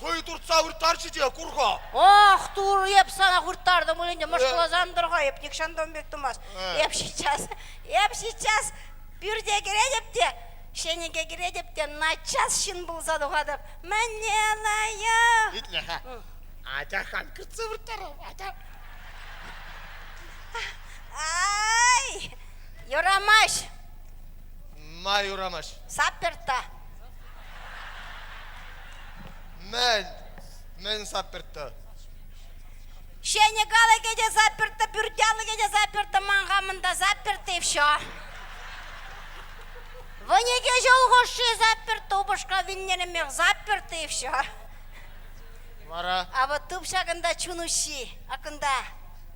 C: Хӑй туртса вырттарчӗ те, кур-ха.
D: Ах, тур, эп сана вырттартӑм пулин те, мӑшкӑласан тӑр-ха, эп нихҫан та ун пек тумас. Эп сейчас, эп сейчас пӳрте кӗретӗп те, ҫенӗке кӗретӗп те, наччас ҫын пулса тухатӑп. Мӗнле лайӑх!
C: Итле-ха, атя хам кӗртсе вырттарам, атя.
D: Ай, юрамасть.
C: Ма юрамасть?
D: Саперта.
C: Мӗн? Мӗн саперта?
D: Ҫӗнӗ алӑкӗ те заперто, пӳрт алӑкӗ те заперто, ман хамӑн та заперто и все. Вӑникӗ ҫул хушши заперто, упӑшка вилнӗренех заперто и все.
C: Вара?
D: А вот туп ҫакӑнта чун уҫҫи, акӑнта.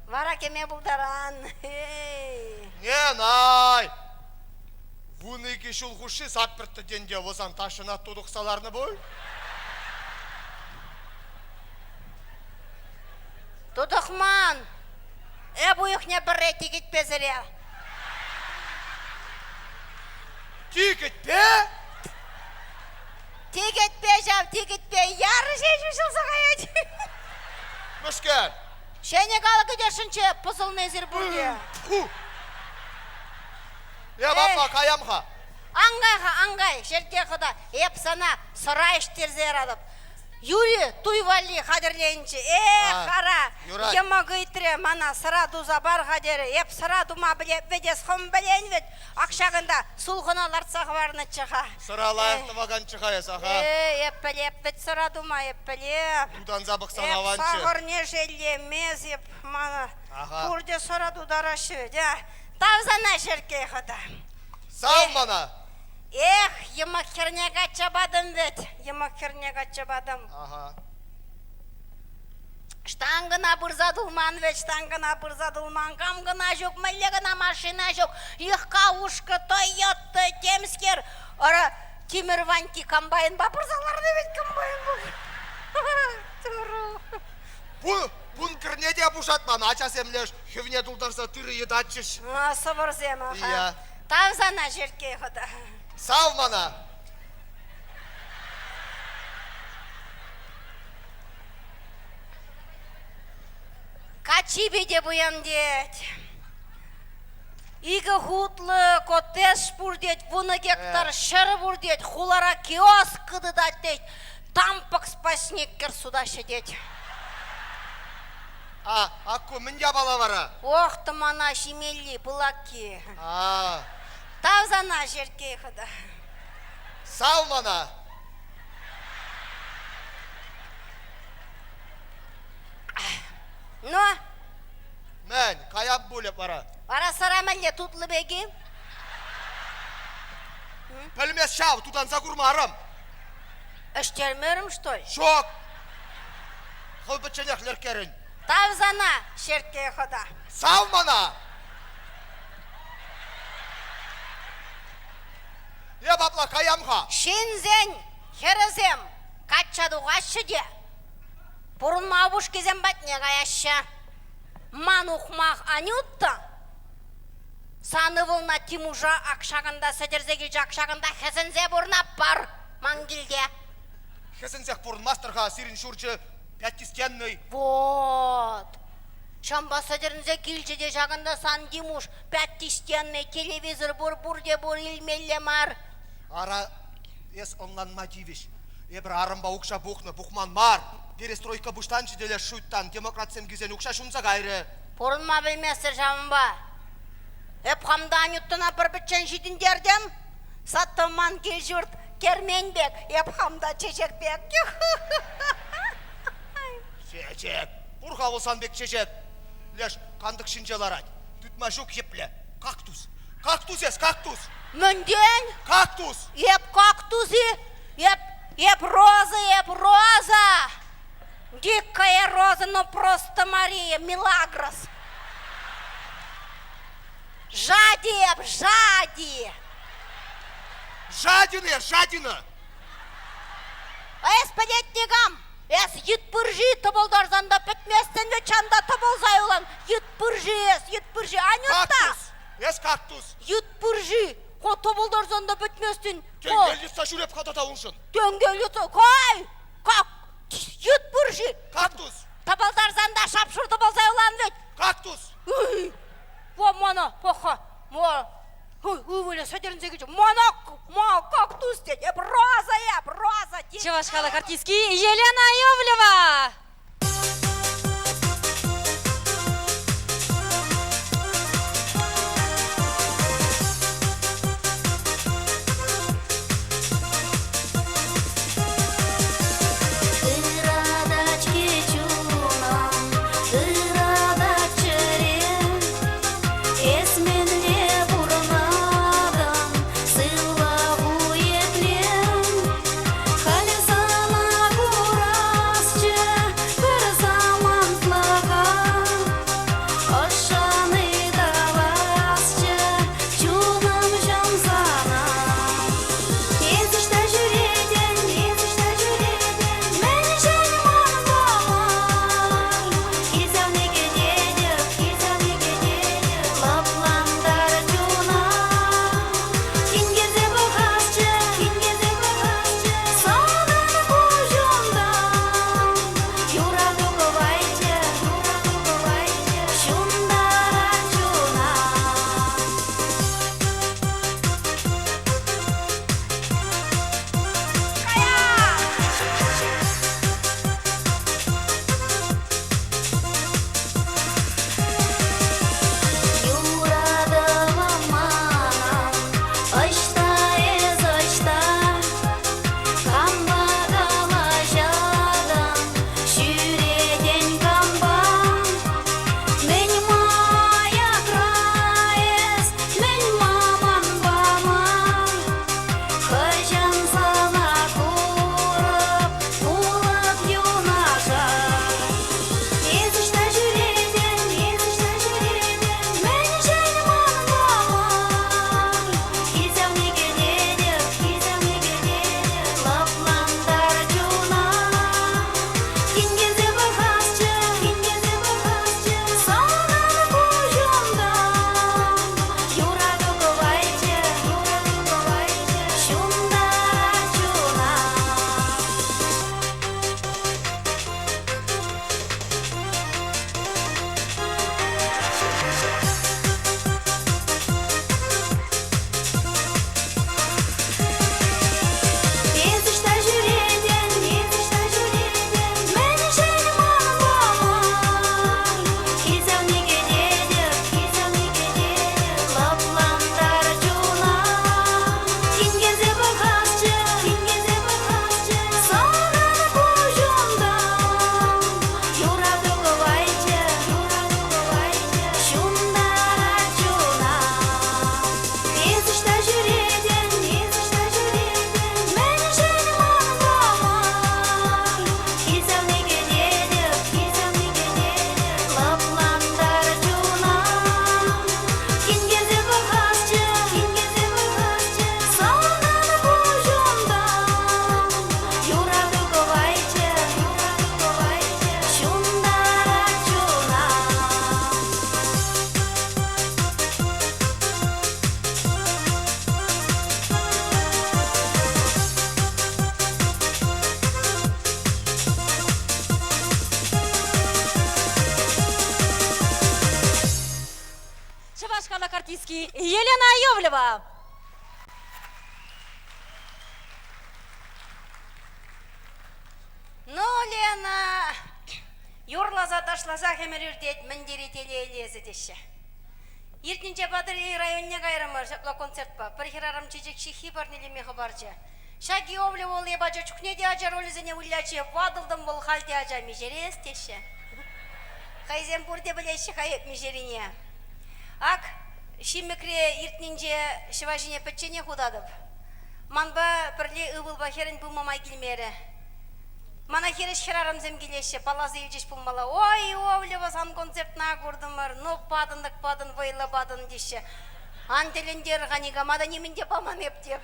D: Вара кӗме пултаран.
C: Не, най! 12 ҫул хушши заперто тенде вӑсан ташӑна тутӑхса ларнӑ пуль?
D: Тутӑхман. Эп уйӑхне пӗрре тикӗтпесӗре.
C: Тикӗтпе?
D: Тикӗтпе ҫав, тикӗтпе яр ҫеҫ уҫӑлса каять.
C: Мӗскер?
D: Ҫӗнӗ алӑкӗ тесшӗнччӗ, пӑсӑлнӑ эсир пурте.
C: Эп аппа каям-ха.
D: Ан кай-ха, ан кай, Ҫерке хӑта, эп сана сӑра ӗҫтерсе яратӑп. Юри туй валли хатӗрленчӗ. Эх, ара,
C: юрать.
D: йӑмӑк ыйтрӗ мана сӑра туса пар-ха терӗ. Эп сӑра тума пӗлеп вӗт эс хӑм пӗлен вӗт. Ак ҫакӑнта сулхӑна лартса хӑварнӑччӗ-ха.
C: Сӑра лайӑх тӑваканччӗ-ха эс, аха.
D: Э, эп пӗлеп вӗт сӑра тума, эп пӗлеп.
C: Тутанса пӑхсан
D: Эп
C: аванччӗ.
D: сахӑрне шеллемес эп мана.
C: Аха.
D: Пурте сӑра тутараҫҫӗ вӗт, а. Тав сана, Шерккей хӑта.
C: Сав мана.
D: Эх, йӑмӑк хӗрне качча патӑм вӗт, йӑмӑк хӗрне качча патӑм.
C: Аха.
D: Штангӑна пырса тулман вӗт, штангӑна пырса тулман. Кам кӑна ҫук, мӗнле кӑна машина ҫук. Йӑхка ушкӑ, Тойота, темскер. Ара, Тимӗр Ваньки комбайнпа пырса ларнӑ вӗт комбайнпа.
C: Бу, бункерне те пушатман, ачасем леш хӗвне тултарса тырӑ йӑтатчӗҫ.
D: А, сӑвӑрсем, аха.
C: Ия.
D: Тав сана, Шерккей хӑта.
C: Сав мана.
D: Каччипе те пуян тет. Икӗ хутлӑ коттедж пур тет, вунӑ гектар ҫӗр пур тет, хулара киоск тытать тет, тампӑк спасниккӗр сутаҫҫӗ тет.
C: А, акку мӗн япала вара?
D: Ох, тӑмана ҫимелли, пылакки.
C: А.
D: Тав сана, Шерккей хӑта.
C: Сав мана.
D: Ну?
C: Мӗн, каям пулӗ вара.
D: Вара сӑра мӗнле тутлӑ пек-и?
C: Пӗлмес ҫав, тутанса курмарӑм.
D: Ӗҫтермерӗм, что ли?
C: Ҫук. Хӑв пӗчченех лӗрккерӗн.
D: Тав сана, Шерккей хӑта.
C: Сав мана! Эп апла каям-ха.
D: Ҫынсен хӗрӗсем качча тухаҫҫӗ те пурӑнма упӑшкисем патне каяҫҫӗ. Ман ухмах Анюта сан ывӑлна Тимуша ак ҫакӑнта сӗтӗрсе килчӗ, ак ҫакӑнта хӗсӗнсе пурӑнатпӑр ман килте.
C: Хӗсӗнсех пурӑнмастӑр-ха, сирӗн ҫурчӗ пятистенный.
D: Вот. Ҫампа сӗтӗрӗнсе килчӗ те ҫакӑнта сан Тимуш пятистенный телевизор пур, пурте пур, илмелле мар.
C: Ара, эс ӑнланма тивӗҫ. Эпӗр арӑмпа укҫа пухнӑ, пухман мар. Перестройка пуҫланчӗ те леш шуйттан демократсем килсен укҫа ҫунса кайрӗ.
D: Пурӑнма пӗлместӗр ҫавӑнпа. Эп хам та Анюттӑна пӗр-пӗччен ҫитӗнтертӗм. Саттӑман кил-ҫурт кермен пек, эп хам та чечек пек.
C: Чечек. Пур-ха вӑл сан пек чечек. Леш кантӑк ҫинче ларать. Тытма ҫук йӗплӗ. Кактус. Кактус эс, кактус.
D: Мӗнтен?
C: Кактус.
D: Эп кактус-и? Эп, эп роза, эп роза. Дикая роза, но просто Мария, Милагрос. Жади эп, жади.
C: Жадина, жадина.
D: Эс пӗлет никам. Эс йыт пырши тӑпӑлтарсан та пӗтместӗн вӗт чанта тӑпӑлса юлан. Йыт пырши эс, йыт пырши. Анюта!
C: Кактус! Эс кактус!
D: Йыт пырши! Хо тӑпӑлтарсан та пӗтместӗн.
C: Тенкел йӑтса ҫӳреп-ха тата уншӑн.
D: Тенкел йӑтса... Кай! Как? Йыт пырши!
C: Кактус!
D: Тӑпӑлтарсан та шап-шур тӑпӑлса юлан вӗт.
C: Кактус!
D: Во мана, пӑх-ха, мо, ывӑлӗ сӗтӗрӗнсе килчӗ. Мана, ма, кактус тет. Эп роза эп, роза тет.
A: Чӑваш халӑх артистки Елена Иовлева!
E: Ыратать-ҫке чунӑм, ыратать чӗрем. Эс мӗнле пурӑнатӑн, сывлӑху епле? Халӗ сана курасчӗ.
A: Республики Елена Иовлева.
D: Ну, Лена, юрласа ташласах ӗмӗр иртет, мӗн тери телейлӗ эсӗ теҫҫӗ. Иртнинче Патӑрьел районне кайрӑмӑр ҫапла концертпа. Пӗр хӗрарӑм чечек ҫыххи парнелеме хӑпарчӗ. Ҫак Иовлев вӑл эп ача чухне те ача ролӗсене вылячӗ, ватӑлтӑм вӑл халь те ача миҫере эс теҫҫӗ. Хӑйсем пурте пӗлеҫҫӗ-ха эп миҫерине. Ак, Ҫимӗкре иртнинче ҫӑва ҫине пӗчченех утатӑп. Манпа пӗрле ывӑлпа хӗрӗн пыма май килмерӗ. Мана хирӗҫ хӗрарӑмсем килеҫҫӗ, палласа илчӗҫ пулмалла. Ой, Иовлева, сан концертна куртӑмӑр, ну патӑн-тӑк патӑн, вӑйлӑ патӑн теҫҫӗ. Ан тӗлӗнтер-ха, никама та нимӗн те паман эп теп.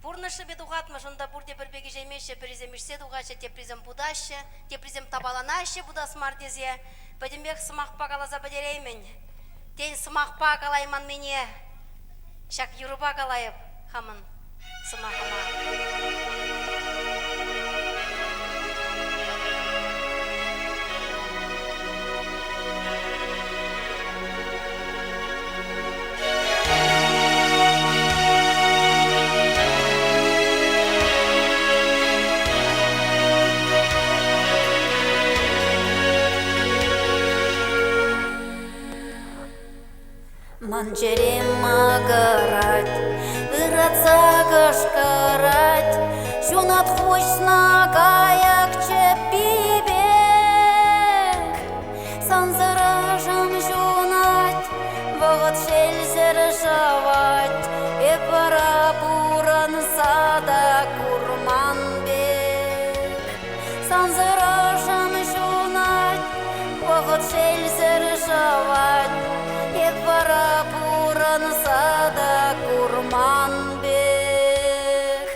D: Пурнӑҫ шӑпи тухатмӑш, унта пурте пӗр пек ӗҫеймеҫҫӗ, пӗрисем ишсе тухаҫҫӗ, теприсем путаҫҫӗ, теприсем тапаланаҫҫӗ путас мар тесе. Пӗтӗмпех сӑмахпа каласа пӗтереймӗн. Тен, сӑмахпа калайманнине ҫак юрӑпа калайӑп хамӑн сӑмахӑма. Ман чӗрем макӑрать, ыратса кӑшкӑрать, ҫунат хуҫнӑ кайӑк чӗппи пек. Сансӑр ӑшӑм ҫунать, вӑхӑт шелсӗр шӑвать, эп вара пурӑнса та курман пек. Сансӑр ӑшӑм ҫунать, вӑхӑт шелсӗр шӑвать, эп вара пурӑнса та курман пек.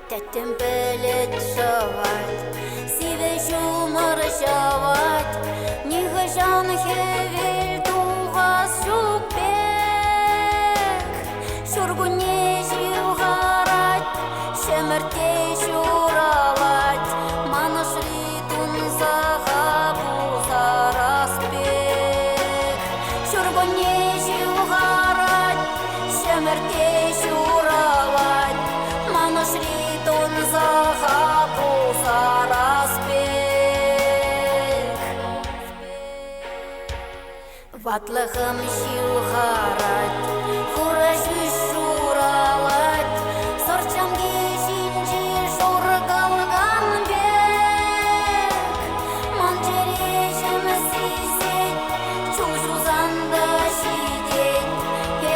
D: Тӗттӗм пӗлӗт шӑвать, сивӗ ҫумӑр ҫӑвать, нихӑҫан хӗвел тухас ҫук пек. Ҫуркунне ҫывхарать, ҫӗмӗртте ҫуралать, ман ӑшри тунсӑха пусарас пек. Ҫуркунне ҫывхарать, ҫӗмӗртте ҫуралать, ман ӑшри тунсӑха пусарас пек. Ватлӑхӑм ҫывхарать, хура ҫӳҫ шуралать, сӑрт ҫамки ҫинчи шур калкан пек. Ман чӗреҫӗм сисет, чул ҫусан та ҫитет,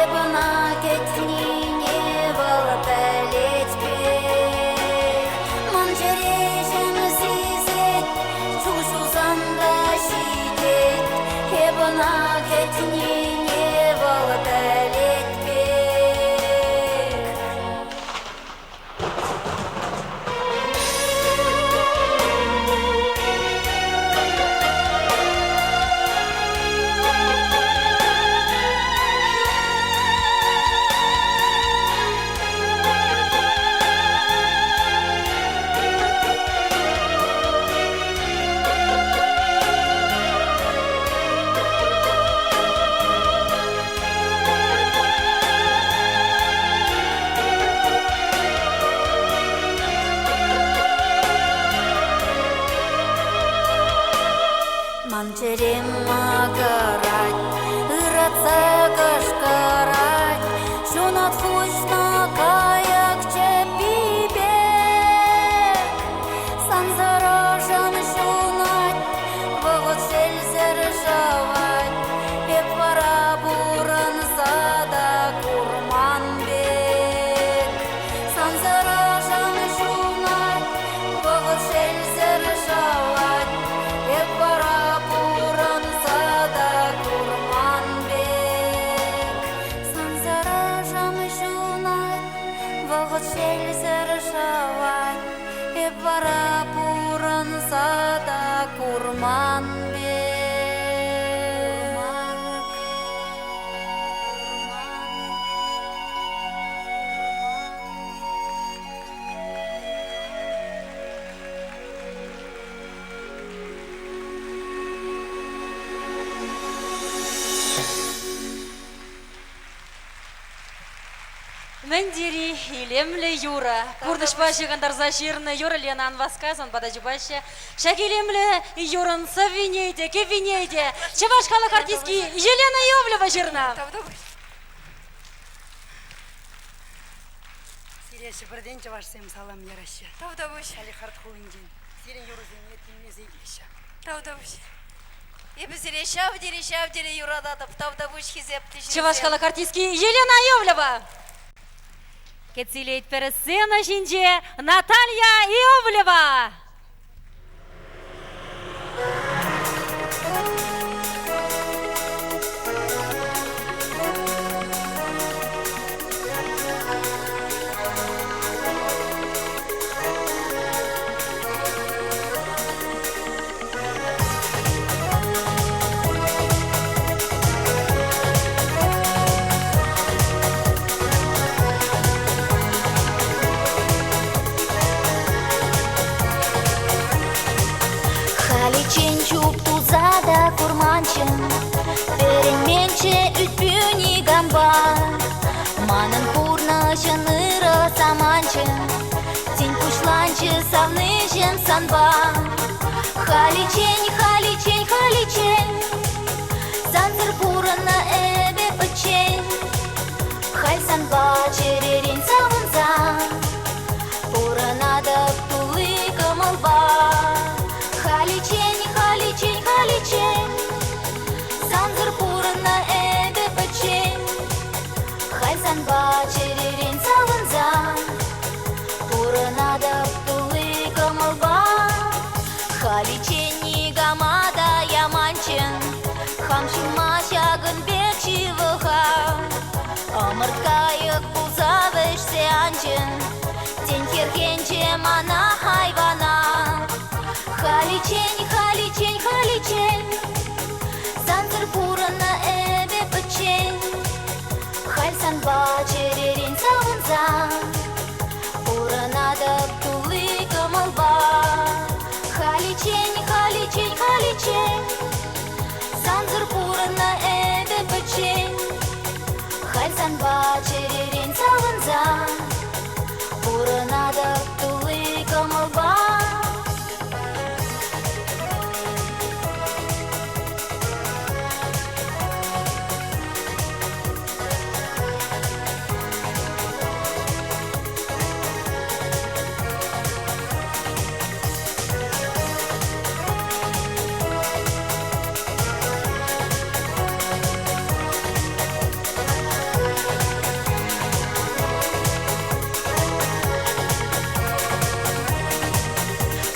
D: эп ӑна кӗтнине вӑл пӗлет пек. Ман чӗреҫӗм сисет, чул ҫусан та ҫитет, эп ӑна кӗтнине вӑл пӗлет пек. Ман чӗрем макӑрать, ыратса кӑшкӑрать, ҫунат хуҫнӑ кайӑк чӗппи пек. Сансӑр ӑшӑм ҫунать, вӑхӑт шелсӗр шӑвать, эп вара пурӑнса та курман пек. Сансӑр ӑшӑм ҫунать, вӑхӑт шелсӗр шӑвать, эп вара пурӑнса та курман пек. Сансӑр ӑшӑм ҫунать, вӑхӑт шелсӗр шӑвать, эп вара пурӑнса та курман пек.
A: Мӗн тери илемлӗ юрӑ. Пурнӑҫпа ҫыхӑнтарса ҫырнӑ юрӑ Лена ан васка, сан пата чупаҫҫӗ. Ҫак илемлӗ юрӑн сӑввине те, кӗввине те чӑваш халӑх артистки Елена Иовлева ҫырнӑ.
G: Сире Ҫӗпӗртен чӑвашсем салам яраҫҫӗ.
H: Тавтапуҫ.
G: Салехард хулинчен. Сирӗн юрӑсене тимлесе итлеҫҫӗ.
H: Тавтапуҫ. Эпӗ сире ҫав тери, ҫав тери юрататӑп. Тавтапуҫ хисеплӗ ҫынсем.
A: Чӑваш халӑх артистки Елена Иовлева. Кӗтсе илетпӗр сцена ҫинче Наталья Иовлева.
E: Халиччен чуп туса та курманччӗ, Вӗренменччӗ ӳт-пӳ никампа. Манӑн пурнӑҫӑн ырӑ саманчӗ Тин пуҫланчӗ савниҫӗм санпа. Халиччен, халиччен, халиччен Сансӑр пурӑннӑ эпӗ пӗччен. Халь санпа чӗререн савӑнса Пурӑнатӑп тулли кӑмӑлпа. Халиччен, халиччен, халиччен Сансӑр пурӑннӑ эпӗ пӗччен. Халь санпа чӗререн савӑнса Пурӑнатӑп тулли кӑмӑлпа. Халиччен никама та яманччӗ, Хам ҫумма ҫакӑн пек ҫывӑха. Ӑмӑрткайӑк пулса вӗҫсе анчӗ, Тен, хӗрхенчӗ мана айвана. Халиччен, халиччен, халиччен Сансӑр пурӑннӑ эпӗ пӗччен. Халь санпа чӗререн савӑнса Пурӑнатӑп тулли кӑмӑлпа. Халиччен, халиччен, халиччен Сансӑр пурӑннӑ эпӗ пӗччен. Халь санпа чӗререн савӑнса Пурӑнатӑп тулли кӑмӑлпа.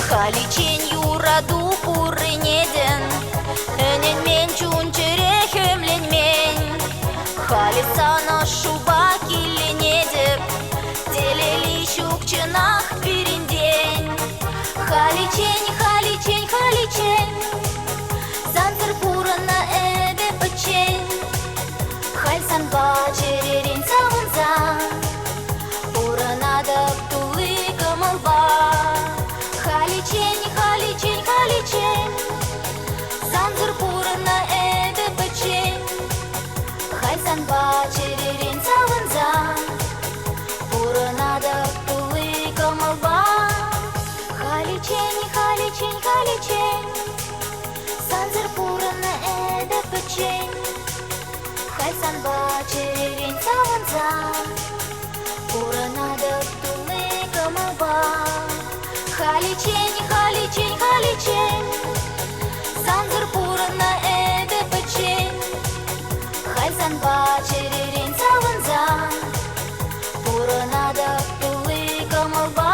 E: Халиччен юрату пуррине те ӗненмен чун-чӗре хӗмленмен. Халӗ сан ӑшшупа киленетӗп, телейли ҫук чӑнах пирӗнтен. Халиччен, халиччен, халиччен сансӑр пурӑннӑ эпӗ пӗччен. Халь санпа чӗререн савӑнса пурӑнатӑп тулли кӑмӑлпа. Халиччен, халиччен, халиччен сансӑр пурӑннӑ эпӗ пӗччен. Халь санпа чӗререн савӑнса пурӑнатӑп тулли кӑмӑлпа. Халиччен, халиччен, халиччен сансӑр пурӑннӑ эпӗ пӗччен. Халь санпа чӗререн савӑнса пурӑнатӑп тулли кӑмӑлпа. Халиччен, халиччен, халиччен сансӑр пурӑннӑ эпӗ пӗччен. Халь санпа чӗререн савӑнса пурӑнатӑп тулли кӑмӑлпа.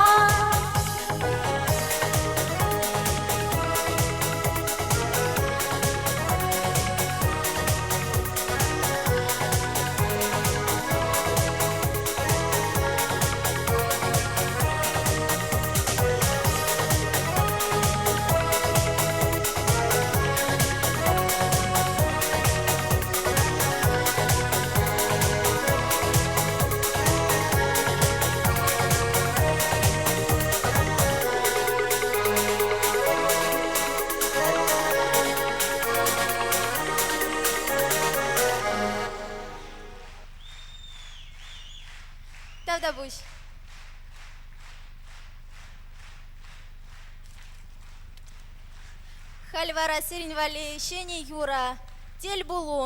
I: Халь вара сирӗн валли ҫӗнӗ юрӑ, тӗл пулу.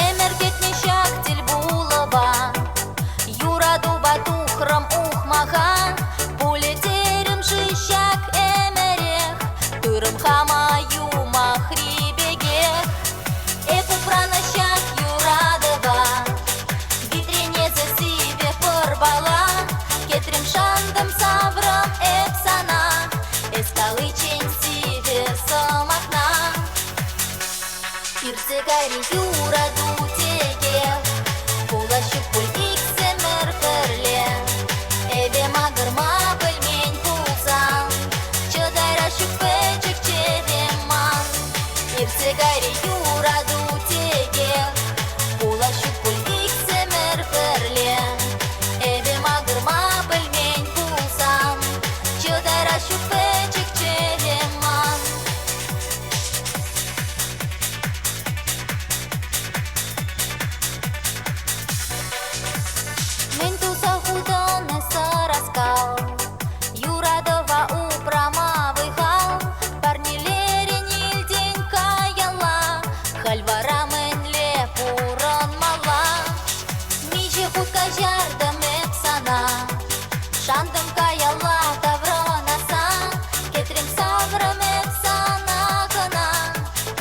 E: Ӗмӗр кӗтнӗ ҫак тӗлпулӑва Юратупа тухрӑм ухмаха Пулӗ терӗм-ши ҫак ӗмӗрех Турӑм хама юмахри пекех Эп упранӑ ҫак юратӑва Витренесӗ сивӗ пӑрпала Кӗтрӗм шантӑм саврӑм эп сана Эс каличчен сивӗ сӑмахна Иртсе кайрӗ юрату текех Пулас ҫук пуль иксӗмӗр пӗрле Эпӗ макӑрма пӗлмен пулсан Чӑтайра ҫук пӗчӗк чӗрем ман Иртсе кайрӗ юрату текех Пулас ҫук пуль иксӗмӗр пӗрле Эпӗ макӑрма пӗлмен пулсан Чӑтайра ҫук пӗчӗк чӗрем ман. Мӗн туса хутӑн эс ӑраскал? Юратӑва упрама вӑй-хал парнелерӗн илтӗн каялла. Халь вара мӗнле пурӑнмалла? Миҫе хут каҫартӑм эп сана, Шантӑм каялла таврӑнасса, Кӗтрӗм саврӑм эп сана кӑна,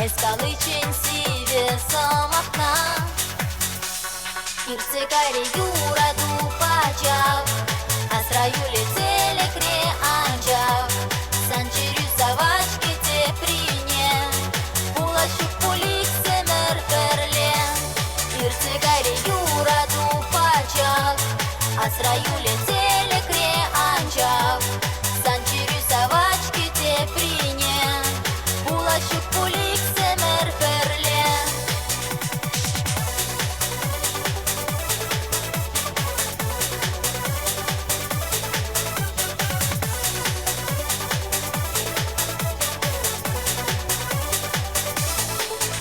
E: Эс каличчен сивӗ сӑмахна. Иртсе кайрӗ юрату пачах, Асра юлӗ тӗлӗкре анчах. Сан чӗрӳ савать-ҫке теприне, Пулас ҫук пуль иксӗмӗр пӗрле. Иртсе кайрӗ юрату пачах, Асра юлӗ тӗлӗкре анчах. Сан чӗрӳ савать-ҫке теприне, Пулас ҫук пуль иксӗмӗр пӗрле.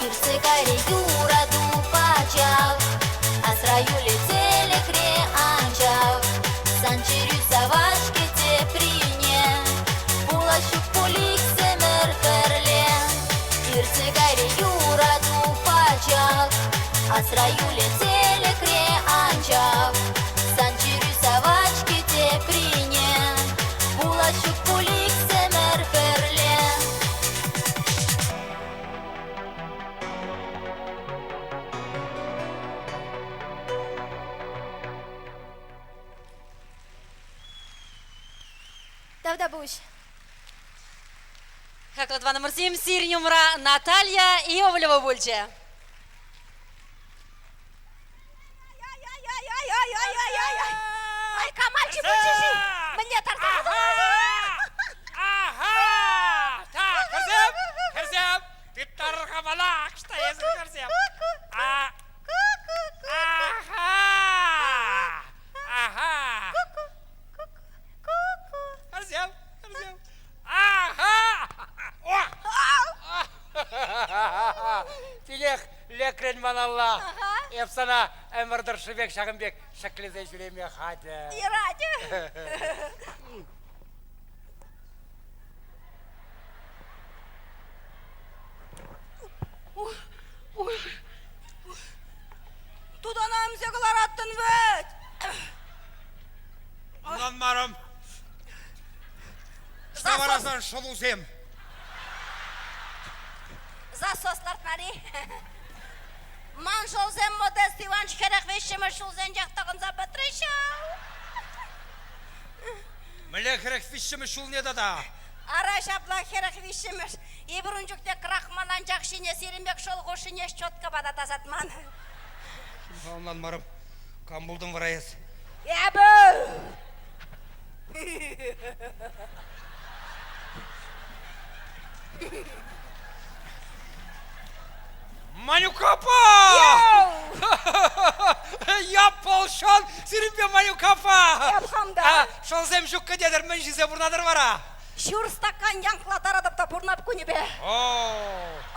E: Иртсе кайрӗ юрату пачах, Асра юлӗ тӗлӗкре анчах. Сан чӗрӳ савать-ҫке теприне, Пулас ҫук пуль иксӗмӗр пӗрле. Иртсе кайрӗ юрату пачах, Асра юлӗ тӗлӗкре анчах. Сан чӗрӳ савать-ҫке теприне, Пулас ҫук пуль иксӗмӗр пӗрле.
I: Тавтапуҫ.
A: Хаклӑ тӑванӑмӑрсем, сирӗн умра Наталья Иовлева пулчӗ.
D: Ай-ай-ай-ай-ай-ай-ай! Ай, камальчи пулчӗ-ши? Мӗнле тарса
F: Ага! Так, хӗрсем, хӗрсем, тыттарӑр-ха мана, что эсӗ хӗрсем. А, ага! Ага! Хӗрсем, хӗрсем. Ага! О!
J: Тинех лекрӗн маналла. Эп сана ӗмӗр тӑршшӗпех ҫакӑн пек ҫӗклесе ҫӳреме хатӗр.
D: Юрать. Тутана ӗмсе кӑлараттӑн вӗт.
K: Ӑнланмарӑм. Ӑҫта вара сан шӑлусем?
D: Засос лартмари. Ман шӑлсем Модест Иванч 43-мӗш ҫулсенчех тӑкӑнса пӗтрӗҫ ҫав.
K: Мӗнле 43-мӗш ҫулне тата?
D: Ара ҫапла 43-мӗш. Эпир ун чухне крахмал анчах ҫине сирӗн пек шӑл хушшине щеткӑпа та тасатман.
K: Ӑнланмарӑм. Кам пултӑн вара эс?
D: Эпӗ!
K: Манюк аппа! Я полшан сирӗнпе Манюк аппа!
D: Эп хам та.
K: Шӑлсем ҫуккӑ тетӗр, мӗн ҫисе пурӑнатӑр вара?
D: Ҫур стакан янклаттаратӑп та пурӑнап кунӗпе.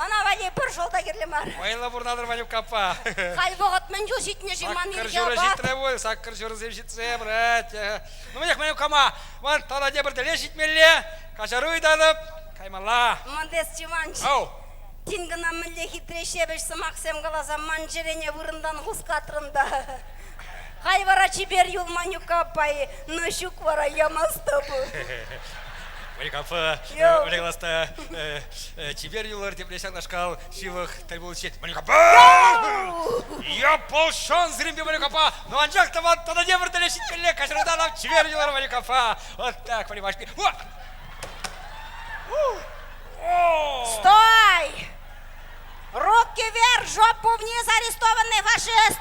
D: Ӑна валли пӗр шӑл та кирлӗ мар.
K: Вӑйлӑ пурӑнатӑр, Ванюк аппа.
D: Халь вӑхӑт мӗн чул ҫитнӗ-ши ман
K: Саккӑр
D: ирхи
K: ҫурӑ
D: апат?
K: ҫитрӗ пуль, саккӑр ҫурӑсем ҫитсе пырать. Ну, мӗнех, Ванюк ама, ман тата тепӗр тӗле ҫитмелле. Каҫару ыйтатӑп, каймалла.
D: Модест Иванович,
K: Ау.
D: тин кӑна мӗнле хитре ҫепӗҫ сӑмахсем каласа ман чӗрене вырӑнтан хускатрӑн та. Хай вара чипер юл, Манюк аппай, но ҫук вара ямастӑп.
K: Валик аппа, Валик ласта, чипер юлӑр тепле ҫакнашкал ҫывӑх тӗл пулчӗ. Валик аппа! Я полшан сирӗнпе, Валик аппа, но анчах та ман тата тепӗр тӗле ҫитмелле, каҫарутан чипер юлӑр, Валик аппа. Вот так, понимаешь?
D: Стой! Руки вверх, жопу вниз, арестованный фашист!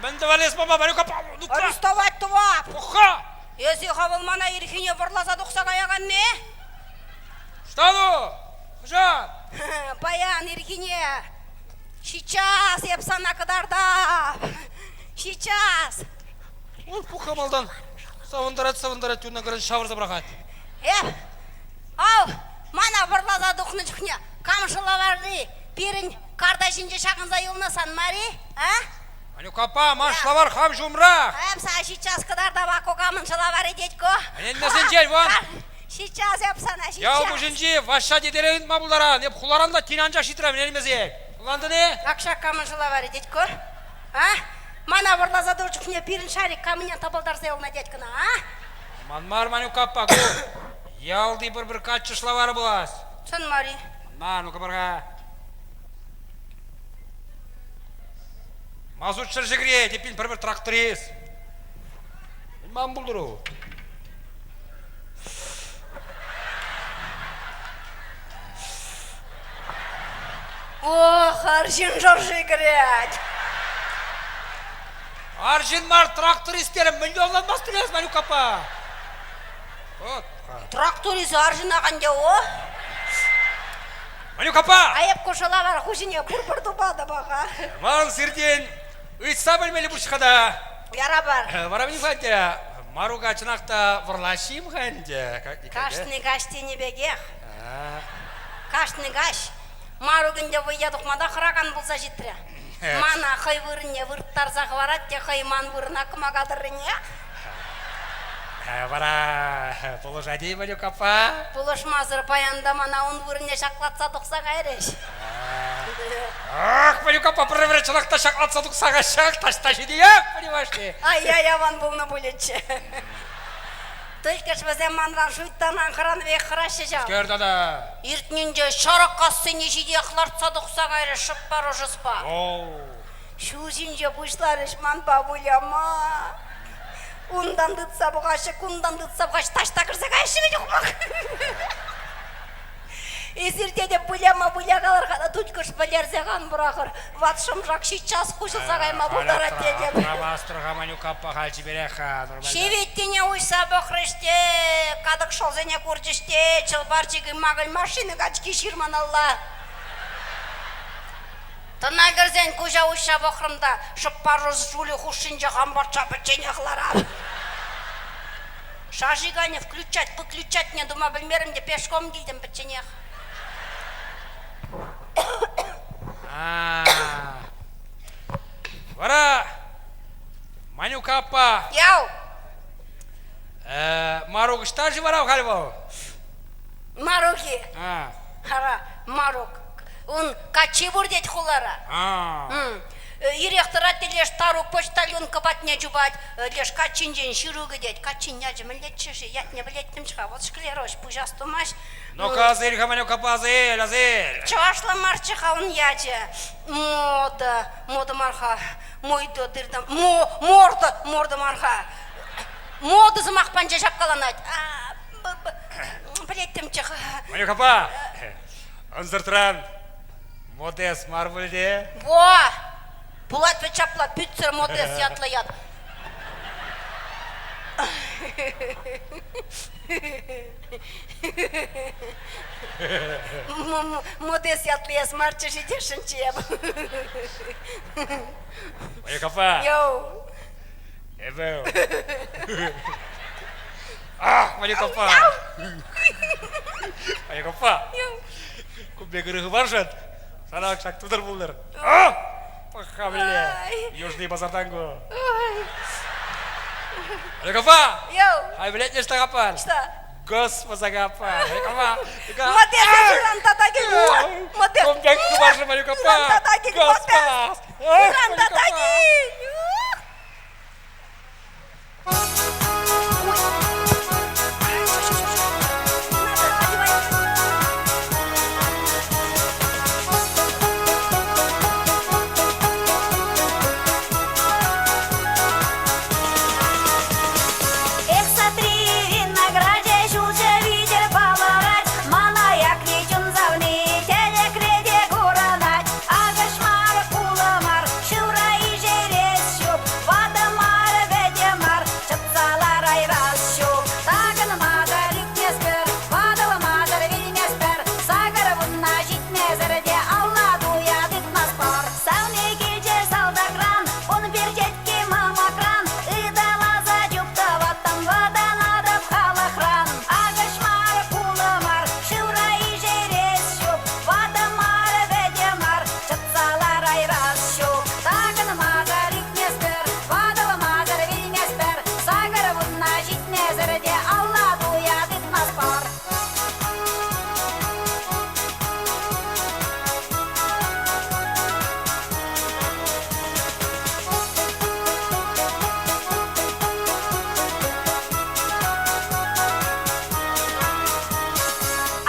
K: Мӗн тӑван эс мама, Валюка Ну-ка!
D: Арестовать тӑвап!
K: Пӑх-ха!
D: Эсӗ-ха вӑл мана ирхине вӑрласа тухса каяканни?
K: Что ну? Хӑҫан?
D: Паян ирхине. Сейчас эп сана кӑтартап. Сейчас.
K: Ой, пуха малтан. Савӑнтарать, савӑнтарать, юна кӑрӑн ҫавӑрса пӑрахать.
D: Эп, ав, мана вӑрласа тухнӑ чухне кам шӑлаварри пирӗн карта ҫинче ҫакӑнса юлнӑ сан мар-и, а?
K: Анюк аппа, ман шӑлавар хам ҫумрах.
D: Эп сана сейчас кӑтартап, кукамӑн шӑлаварӗ тет ку.
K: Ӗненмесенчен, вон.
D: Сейчас эп сана, сейчас.
K: Ял пуҫӗнчи Ваҫҫа тетере ыйтма пултаран. Эп хуларан та тин анчах ҫитрӗм, ӗненмесен. Ӑнлантӑн-и?
D: Ак ҫак камӑн шӑлаварӗ тет ку? А? Мана вӑрласа ту чухне пирӗн шарик камне тӑпӑлтарса юлнӑ тет кӑна, а?
K: Ман мар, Манюк аппа, ку ялти пӗр-пӗр каччӑ шӑлаварӗ пулас.
D: Чӑн мар-и?
K: Ман, ну-ка пар-ха. Мазут ҫӗршӗкре, эппин пӗр-пӗр тракторист. Ман пултӑр
D: Ох, арҫын шӑрши кӗрет.
K: Арҫын мар, тракторист терӗм. Мӗнле ӑнланмастӑн эс, Ванюк аппа? Вот.
D: Тракторист арҫын ӗнтӗ, о.
K: Ванюк аппа!
D: А эп ку шӑлавар хуҫине пурпӗр тупатӑп-ха.
K: Ман сиртен ыйтса пӗлмелле пур-ҫке та.
D: Яра пар.
K: Вара мӗн ӗнтӗ, Марука чӑнах та вӑрлаҫҫӗ-им-ха ӗнтӗ?
D: Кашни каҫ тенӗ пекех. Кашни каҫ Марук ӗнтӗ вӑййа тухма та хӑракан пулса ҫитрӗ. Мана хӑй вырӑнне вырттарса хӑварать те хӑй ман вырӑна кӑмака тӑррине.
K: Вара пулӑшать-и Валюк аппа?
D: Пулӑшмасӑр паян та мана ун вырӑнне ҫаклатса тухса кайрӗҫ.
K: Ах, Валюк аппа пӗрре-пӗрре чӑнах та ҫаклатса тухса каҫҫах, таҫта ҫитиех, понимаешь-ли?
D: Ай-яй, аван пулнӑ пулӗччӗ. Тылькӑш вӗсем манран шуйттанран хӑранӑ пек хӑраҫҫӗ ҫав.
K: Кӗр тата.
D: Иртнинче ҫарӑк кассине ҫитиех лартса тухса кайрӗ шӑппа ӑшӑспа. Ҫул ҫинче пуҫларӗҫ манпа выляма. Унтан тытса пӑхаҫҫӗ, кунтан тытса пӑхаҫҫӗ, таҫта кӗрсе каяҫҫӗ вӗт ухмах. Эсир тетӗп выляма вылякалӑр-ха та тулькӑш вӗлерсе ан пӑрахӑр. Ват шӑмшак ҫиччас хуҫӑлса кайма пултарать тетӗп.
K: Апрамастӑр-ха, Манюк аппа, халь чиперех-ха, нормально.
D: Ҫивиттине уҫса пӑхрӗҫ те, катӑк шӑлсене курчӗҫ те, чӑлпарчик макӑль машина качки ҫырманалла. Тӑна кӗрсен куҫа уҫса пӑхрӑм та шӑппа ҫулӗ хушшинче хам патша пӗчченех ларап. Шашикане включать, выключать тума пӗлмерӗм те пешком килтӗм пӗчченех.
K: Вара Манюк аппа.
D: Яу.
K: Марук ӑҫта-ши вара халь вӑл?
D: Маруки. Ара, Марук. Ун каччи пур тет хулара. Ирех тӑрать те леш Тарук почтальонка патне чупать. Леш каччинчен ҫыру кӗтет. Каччин ячӗ мӗнлеччӗ-ши? Ятне пӗлеттӗмччӗ-ха. Вот шклероҫ пуҫ тумасть.
K: Ну-ка, Азель-ха, Манюк аппа, Азель, Азель.
D: Чӑвашла марччӗ-ха ун ячӗ. Мода, мода мар-ха. Мойдо дырдам. Мо, морда, морда мар-ха. Мода сӑмах панча ҫапкаланать. Пӗлеттӗмччӗ-ха.
K: Манюк аппа, ӑнсӑртран Модес мар пуль те?
D: Во! Пулать вӗт ҫапла пӳтсӗр Модес ятлӑ ят. Модес ятли эс марччӗ-ши тесшӗнччӗ эп.
K: Марье аппа.
D: Йоу.
K: Эпӗ. Ах, Марье аппа. Марье аппа. Кун пек ырӑ хыпаршӑн сана ҫак тутӑр пултӑр. Пӑх-ха мӗнле. Южный базартан ку. Марье аппа.
D: Йоу.
K: Хай пӗлетне что аппа?
D: Что?
K: Господа аппа.
D: Модес ыран тата кил. Модес.
K: Кун пек хыпаршӑн Марье аппа.
D: Ыран тата кил. Модес. Ыран тата кил.
B: Эх, садри винограде ҫулҫӑ витӗр палӑрать, мана якри чун савни тӗлӗкре те курӑнать. Акӑш мар, кулӑ мар, шывра ишерес ҫук, ватӑ мар, вӗтӗ мар, чӑтса ларайрас ҫук. Такӑнмасӑр ӳкместпӗр, ватӑлмасӑр вилместпӗр, 80-на ҫитмесӗр те алла туя тытмастпӑр. Савни килчӗ салтакран, ун перчетки мамакран, ыталаса чуптӑваттӑм вӑтанатӑп халӑхран. Акӑш мар, кулӑ мар, шывра ишерес ҫук, ватӑ мар, вӗтӗ мар, чӑтса ларайрас ҫук. Такӑнмасӑр ӳкместпӗр, ватӑлмасӑр вилместпӗр, 80-на ҫитмесӗр те алла туя тытмастпӑр.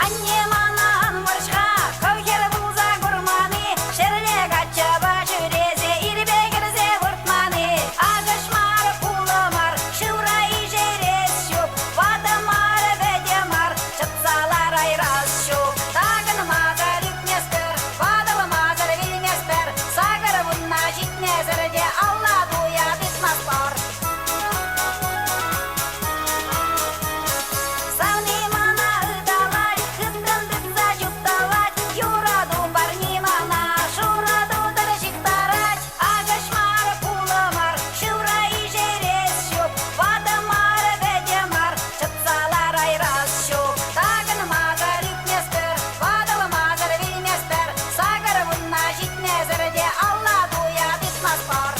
B: Анне мана ан вӑрҫ-ха, хӑв хӗр пулса курман-и, ҫӗрле каччӑпа ҫӳресе ирпе кӗрсе выртман-и? Акӑш мар, кулӑ мар, шывра ишерес ҫук, ватӑ мар, вӗтӗ мар, чӑтса ларайрас ҫук. Такӑнмасӑр ӳкместпӗр, ватӑлмасӑр вилместпӗр, 80-на ҫитмесӗр те алла туя тытмастпӑр. Савни мана ыталать, хыттӑн тытса чуптӑвать, юрату парни мана шурӑ тутӑр ҫыхтарать. Акӑш мар, кулӑ мар, шывра ишерес ҫук, ватӑ мар, вӗтӗ мар, чӑтса ларайрас ҫук. Такӑнмасӑр ӳкместпӗр, ватӑлмасӑр вилместпӗр, 80-на ҫитмесӗр те алла туя тытмастпӑр.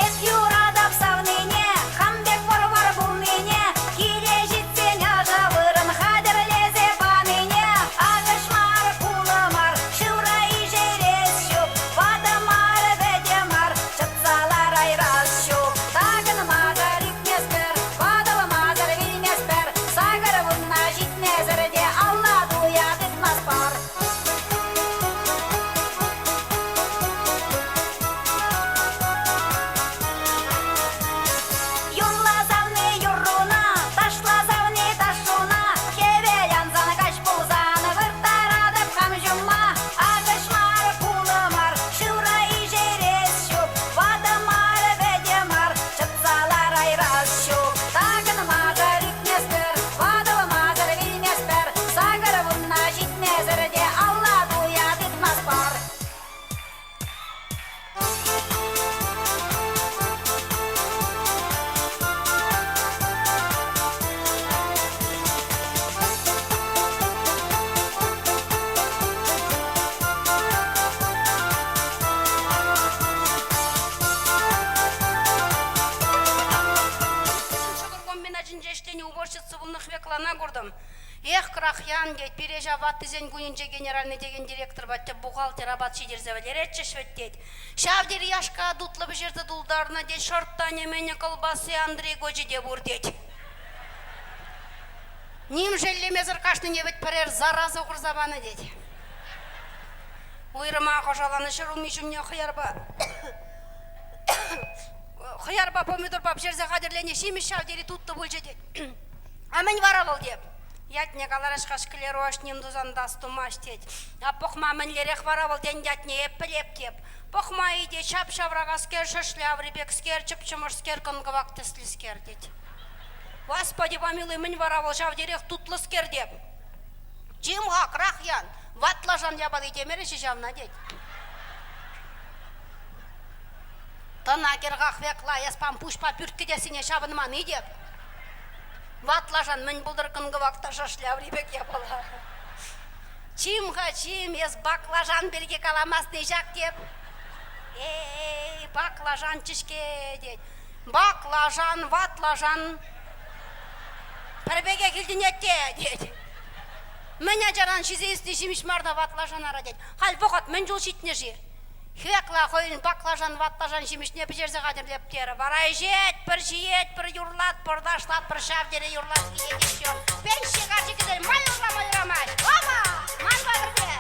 B: Эп юратап савнине, хам пек вӑр-вар пулнине, киле ҫитсен ӑшӑ вырӑн хатӗрлесе панине. Акӑш мар, кулӑ мар, шывра ишерес ҫук, ватӑ мар, вӗтӗ мар, чӑтса ларайрас ҫук. Такӑнмасӑр ӳкместпӗр, ватӑлмасӑр вилместпӗр, 80-на ҫитмесӗр те алла туя тытмастпӑр. Юрла савни юрруна, ташла савни ташшуна, хӗвел ансан каҫ пулсан вырттаратӑп хам ҫумма. Акӑш мар, кулӑ мар, шывра ишерес ҫук, ватӑ мар, вӗтӗ мар, чӑтса ларайрас ҫук. Такӑнмасӑр ӳкместпӗр, ватӑлмасӑр вилместпӗр, 80-на ҫитмесӗр те алла туя тытмастпӑр.
D: Ҫӑкӑр комбинатӗнче ӗҫленӗ уборщица пулнӑ Хвеклана куртӑм. Эх, Крахьян, тет, пире ҫав ваттисен кунӗнче генеральнӑй текен директорпа тӗп бухгалтер апат ҫитерсе вӗлеретчӗҫ вӗт, тет. Ҫав тери яшка тутлӑ пӗҫерсе тултарнӑ, тет, шӑрттанӗ-мӗнӗ, кӑлпасси Андрей кочӗ те пур, тет. Ним шеллемесӗр кашнине вӗт пӗрер зараза хурса панӑ, тет. Уйрӑмах ӑшаланӑ ҫӗрулми ҫумне хӑярпа хӑярпа помидорпа пӗҫерсе хатӗрленӗ ҫимӗҫ ҫав тери тутлӑ пулчӗ, тет. А мӗн вара вӑл, теп. Ятне каларӗҫ-ха Шклерош ним тусан та астумасть тет. А пӑхма мӗнлерех вара вӑл тен ятне эп пӗлеп теп. Пӑхма-и тет, ҫап-ҫавракаскер, шӗшлӗ аври пекскер, чӑп-чӑмӑрскер, кӑн-кӑвак тӗслӗскер тет. Господи помилуй, мӗн вара вӑл ҫав териех тутлӑскер теп. Чим-ха, Крахьян, ватлашан япали темерӗҫ-и ҫавна тет. Тӑна кӗр-ха, Хвекла, эс пам пуҫпа пӳрт кӗтессине ҫапӑнман-и теп. Ватлашан мӗн пултӑр кӑн-кӑвак та шӑшляври пек япала. Чим-ха, чим, эс баклажан пирки каламастни ҫак теп. Эй, баклажанччӗ-ҫке, тет. Баклажан, ватлашан пӗр пекех илтӗнет те, тет. Мӗн ачаран ҫисе ӳснӗ ҫимӗҫ мар та ватлашан ара, тет. Халь вӑхӑт мӗн чул ҫитнӗ-ши? Хвекла хӑйӗн баклажан-ватлашан ҫимӗҫне пӗҫерсе хатӗрлеп терӗ. Вара ӗҫетпӗр, ҫиетпӗр, юрлатпӑр, ташлатпӑр, ҫав тери юрлас килет еще. Пенси карчӑкӗсен ма юрлама юрамасть? Опа! Манпа пӗрле!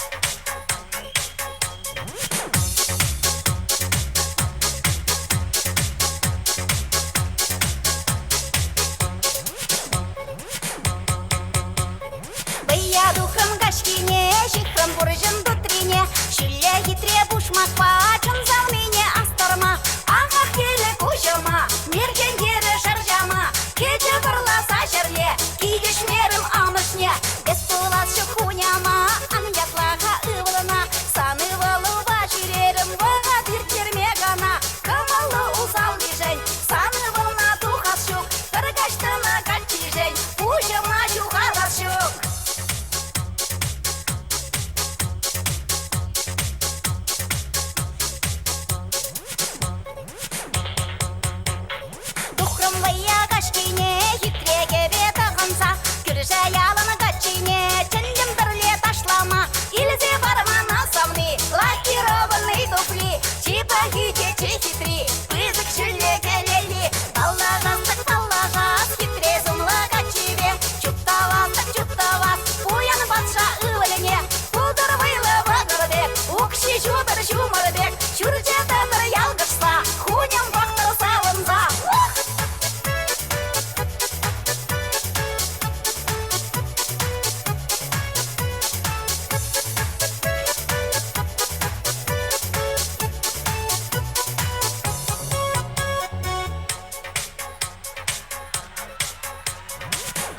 B: Вӑййа тухрӑм каҫхине, ҫыхрӑм пурҫӑн тутрине, ҫӳллӗ хитре пушмакпа чун савнине астарма. Ахах терӗ куҫӑма, мерчен терӗ шӑрҫама, кӗчӗ вӑрласа ҫӗрле, килӗшмерӗм амӑшне. Эс пулас ҫук хуняма, ан ятла-ха ывӑлна, сан ывӑлупа ҫӳрерӗм вӑхӑт ирттерме кӑна. Кӑмӑллӑ усаллишӗн сан ывӑлна тухас ҫук, пӗр каҫ тӑнӑ каччишӗн пуҫӑма ҫухалас ҫук. Тухрӑм вӑййа каҫхине, хитре кӗпе тӑхӑнса, кӳршӗ ялӑн каччине чӗнтӗм пӗрле ташлама. Илсе пар мана савни, лакированный туфли, чи пахи те чи хитри, пысӑк ҫӳллӗ кӗлелли. Паллашас-тӑк паллашас, хитре сумлӑ каччипе, чуптӑвас-тӑк чуптӑвас, пуян патша ывӑлне. Пултӑр вӑйлӑ вӑкӑр пек, укҫи ҫутӑр ҫумӑр пек, ҫурчӗ тӑтӑр ялкӑшса, хуньӑм пӑхтӑр савӑнса. Ух!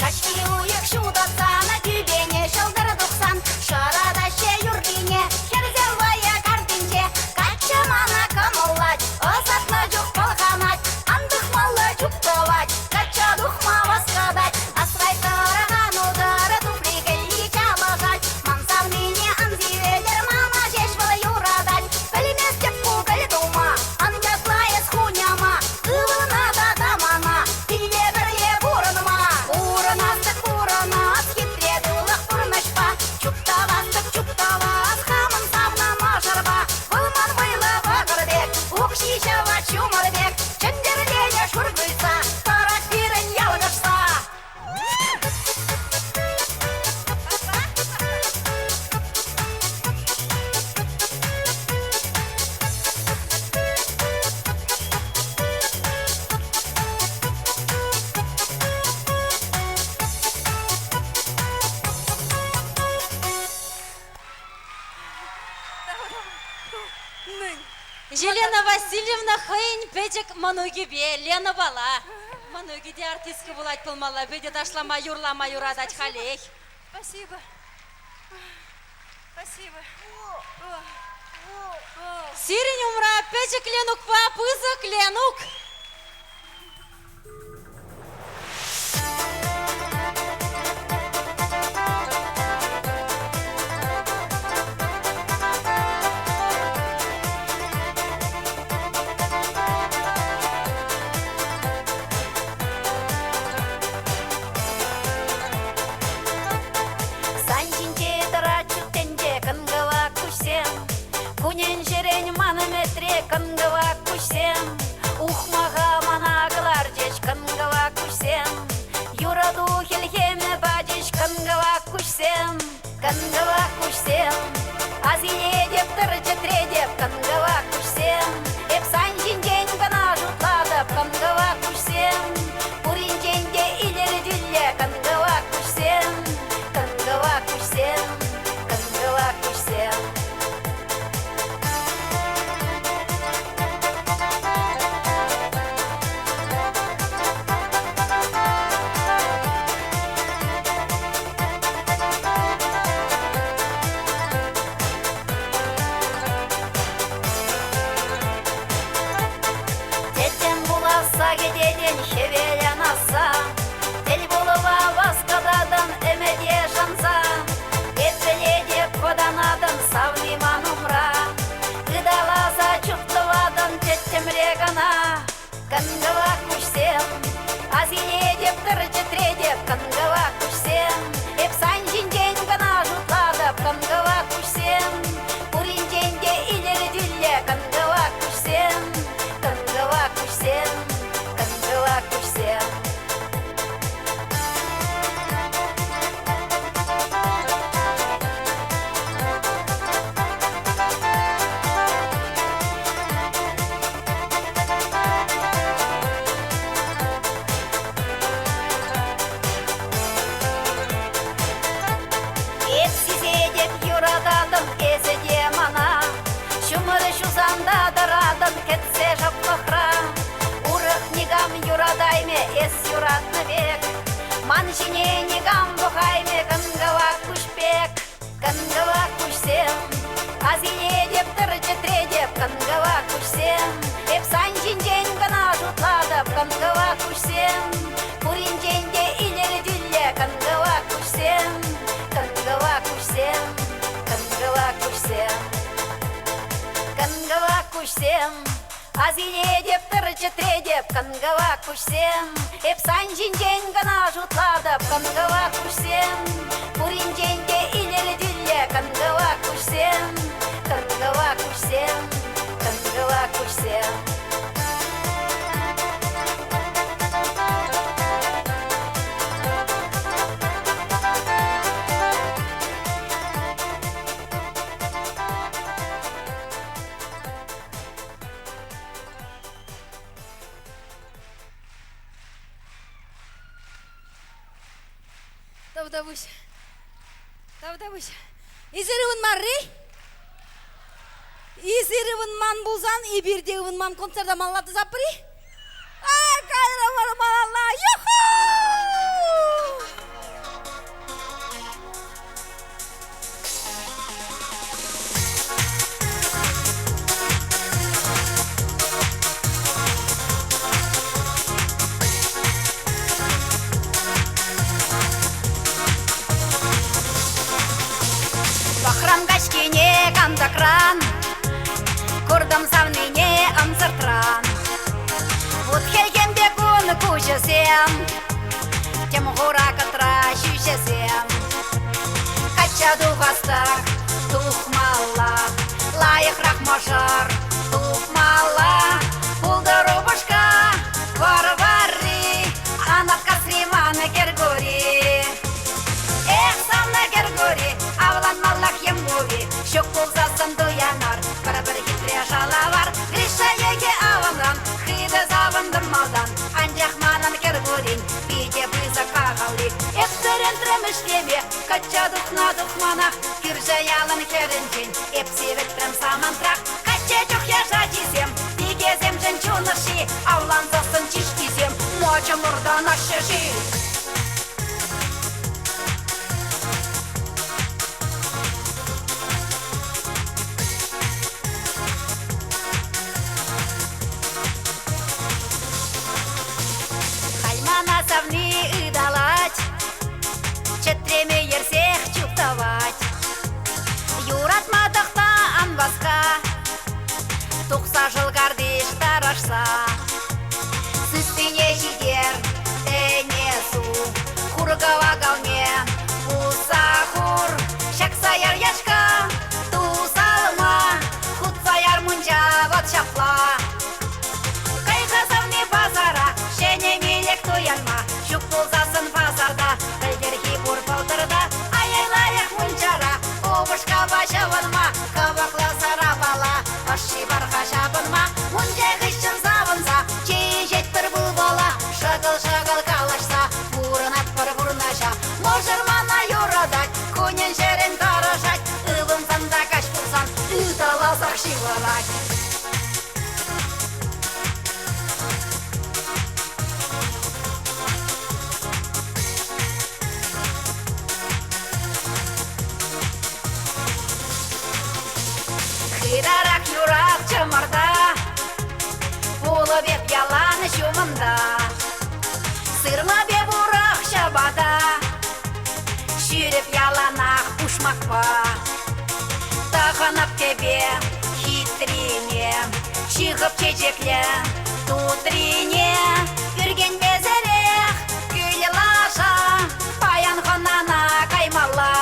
B: Каҫхи уйӑх ҫутатсан, тӳпене ҫӑлтӑр тухсан, шӑратаҫҫӗ юррине хӗрсем вӑйӑ картинче. Каччӑ мана кӑмӑллать, ӑсатнӑ чух пӑлханать, антӑхмалла чуптӑвать, качча тухма васкатать. Асфальт тӑрӑх ан утӑр, туфли кӗлли чалӑшать, ман савнине ан сиветӗр, мана ҫеҫ вӑл юратать. Пӗлместӗп кукӑль тума, ан ятла эс хуняма, ывӑлна тата мана, килте пӗрле пурӑнма. Пурӑнас-тӑк пурӑнас, хитре тулӑх пурнӑҫпа, чуптӑвас-тӑк чуптӑвас, хамӑн савнӑ мӑшӑрпа. Вӑл ман вӑйлӑ вӑкӑр пек, укҫи ҫӑвать ҫумӑр пек, чӗнтӗрленӗ шур крыльца, тӑрать пирӗн ялкӑшса.
A: Елена Васильевна хӑйӗн пӗчӗк мӑнукӗпе Ленӑпала. Мӑнукӗ те артистка пулать пулмалла, пӗтӗ ташлама, юрлама юратать халех.
H: Спасибо. Спасибо.
A: Сирӗн умра пӗчӗк Ленукпа пысӑк Ленук.
B: Сан ҫинче тӑрать ҫут тӗнче кӑн-кӑвак куҫсем. Кунӗн-ҫӗрӗн ман ӗмӗтре кӑн-кӑвак куҫсем. Ухмаха мана кӑларчӗҫ кӑн-кӑвак куҫсем. Юрату хӗлхемӗ пачӗҫ кӑн-кӑвак куҫсем. Кӑн-кӑвак куҫсем. Асилетӗп тӑр чӗтретӗп кӑн-кӑвак куҫсем. Эп сан ҫинчен кӑна шутлатӑп кӑн-кӑвак куҫсем. Пуринчен те илӗртӳллӗ кӑн-кӑвак куҫсем. ҫинчен хӗвел анасса. Тӗл пулӑва васкататӑн ӗмӗте шанса. Эп пӗлетӗп, вӑтанатӑн савни ман умра. Ыталаса чуптӑватӑн тӗттӗмре кӑна. Кӑн-кӑвак куҫсем, асилетӗп, тӑр чӗтретӗп. Кӑн-кӑвак куҫсем, эп сан ҫинчен кӑна шутлатӑп. Кӑн-кӑвак куҫсем, пуринчен те илӗртӳллӗ. Кӑн-кӑвак куҫсем, кӑн-кӑвак куҫсем, кӑн-кӑвак куҫсем. Эп сисетӗп, юрататӑн эсӗ те мана. Ҫумӑр ҫусан та тӑратӑн кӗтсе шӑплӑхра. Урӑх никам юратаймӗ эс юратнӑ пек. Ман ҫине никам пӑхаймӗ кӑн-кӑвак куҫ пек. Кӑн-кӑвак куҫсем, асилетӗп, тӑр чӗтретӗп. Кӑн-кӑвак куҫсем, эп сан ҫинчен кӑна шутлатӑп. Кӑн-кӑвак куҫсем, пуринчен те илӗртӳллӗ. Кӑн-кӑвак куҫсем, кӑн-кӑвак куҫсем, кӑн-кӑвак куҫсем. Кӑн-кӑвак куҫсем, Асилетӗп, тӑр чӗтретӗп, кӑн-кӑвак куҫсем. Эп сан ҫинчен кӑна шутлатӑп, кӑн-кӑвак куҫсем. Пуринчен те илӗртӳллӗ кӑн-кӑвак куҫсем, кӑн-кӑвак куҫсем, кӑн-кӑвак куҫсем.
H: Тавтапуҫ. Тавтапуҫ. Эсир ывӑнмарри? Эсир ывӑнман пулсан, эпир те ывӑнман концерта малалла тӑсатпӑр-и? Ай, кайрӑмӑр малалла! Юху!
B: Пӑхрӑм каҫхине кантӑкран, куртӑм савнине ӑнсӑртран. Вут хӗлхем пек ун куҫӗсем, тем хура кӑтра ҫӳҫӗсем. Качча тухас-тӑк тухмалла, лайӑхрах мӑшӑр тупмалла. Пултӑр упӑшка вӑр-варри, Анаткасри ман Кӗркури. Эх, савнӑ Кӗркури, авланмаллах йӗм пури. Ҫук пулсассӑн туянар, пӗр-пӗр хитре шалавар. Гриша йӑхӗ авӑнран, хытӑ савӑнтӑм малтан. Анчах манӑн Кӗркурин питӗ пысӑк кахалли. Эп вӗрентрӗм ӗҫлеме, качча тухнӑ тухманах. Кӳршӗ ялӑн хӗрӗнчен эп сивӗтрӗм самантрах. Качча чух яш ачисем, пикесемшӗн чун ӑшши. Авлансассӑн чышкисем ма чӑмӑртанаҫҫӗ-ши? Халь мана савни ыталать, чӗтреме ерсех чуптӑвать. Юратма тӑхта ан васка, тухса шӑл картиш тарашса. Сыснине ҫитер, ӗне су. пушмакпа. Тӑхӑнӑп кӗпе хитрине, ҫыхӑп чечеклӗ тутрине. Ӳркенмесӗрех кӳлӗ лаша, паян хӑнана каймалла.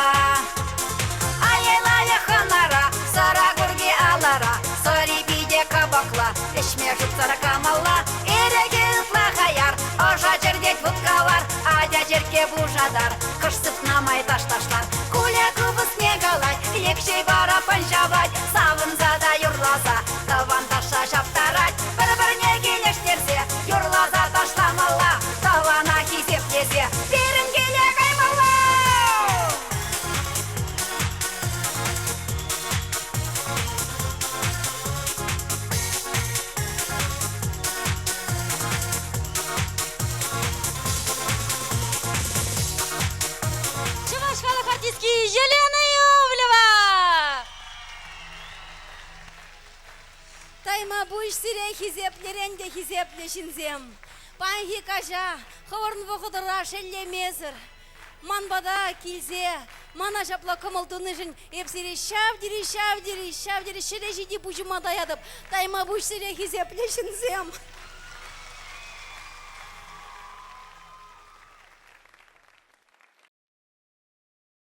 B: Ай-яй лайӑх хӑнара, сӑра курки алӑра, сӑри питӗ кӑпӑклӑ, ӗҫме шутсӑр кӑмӑллӑ. Эрехӗ ытла хаяр, ӑша чӗртет вут-кӑвар, атя черкке пушатар, кӑшт сыпна май таш-ташлар. Куля купӑсне калать, Лекҫей параппан ҫапать, савӑнса та юрласа, тӑван ташша ҫаптарать. Пӗр-пӗрне килӗштерсе, юрласа ташламалла, тӑвана хисеплесе, пирӗн киле каймалла!
A: Чӑваш халӑх артистки Елена Иовлева!
H: Тайма пуҫ сире хисеплӗрен те хисеплӗ ҫынсем. Паянхи каҫа хӑвӑрӑн вӑхӑтӑра шеллемесӗр ман пата килсе мана ҫапла кӑмӑл тунишӗн эп сире ҫав тери, ҫав тери, ҫав тери ҫӗре ҫити пуҫӑма таятӑп. Тайма пуҫ сире хисеплӗ ҫынсем.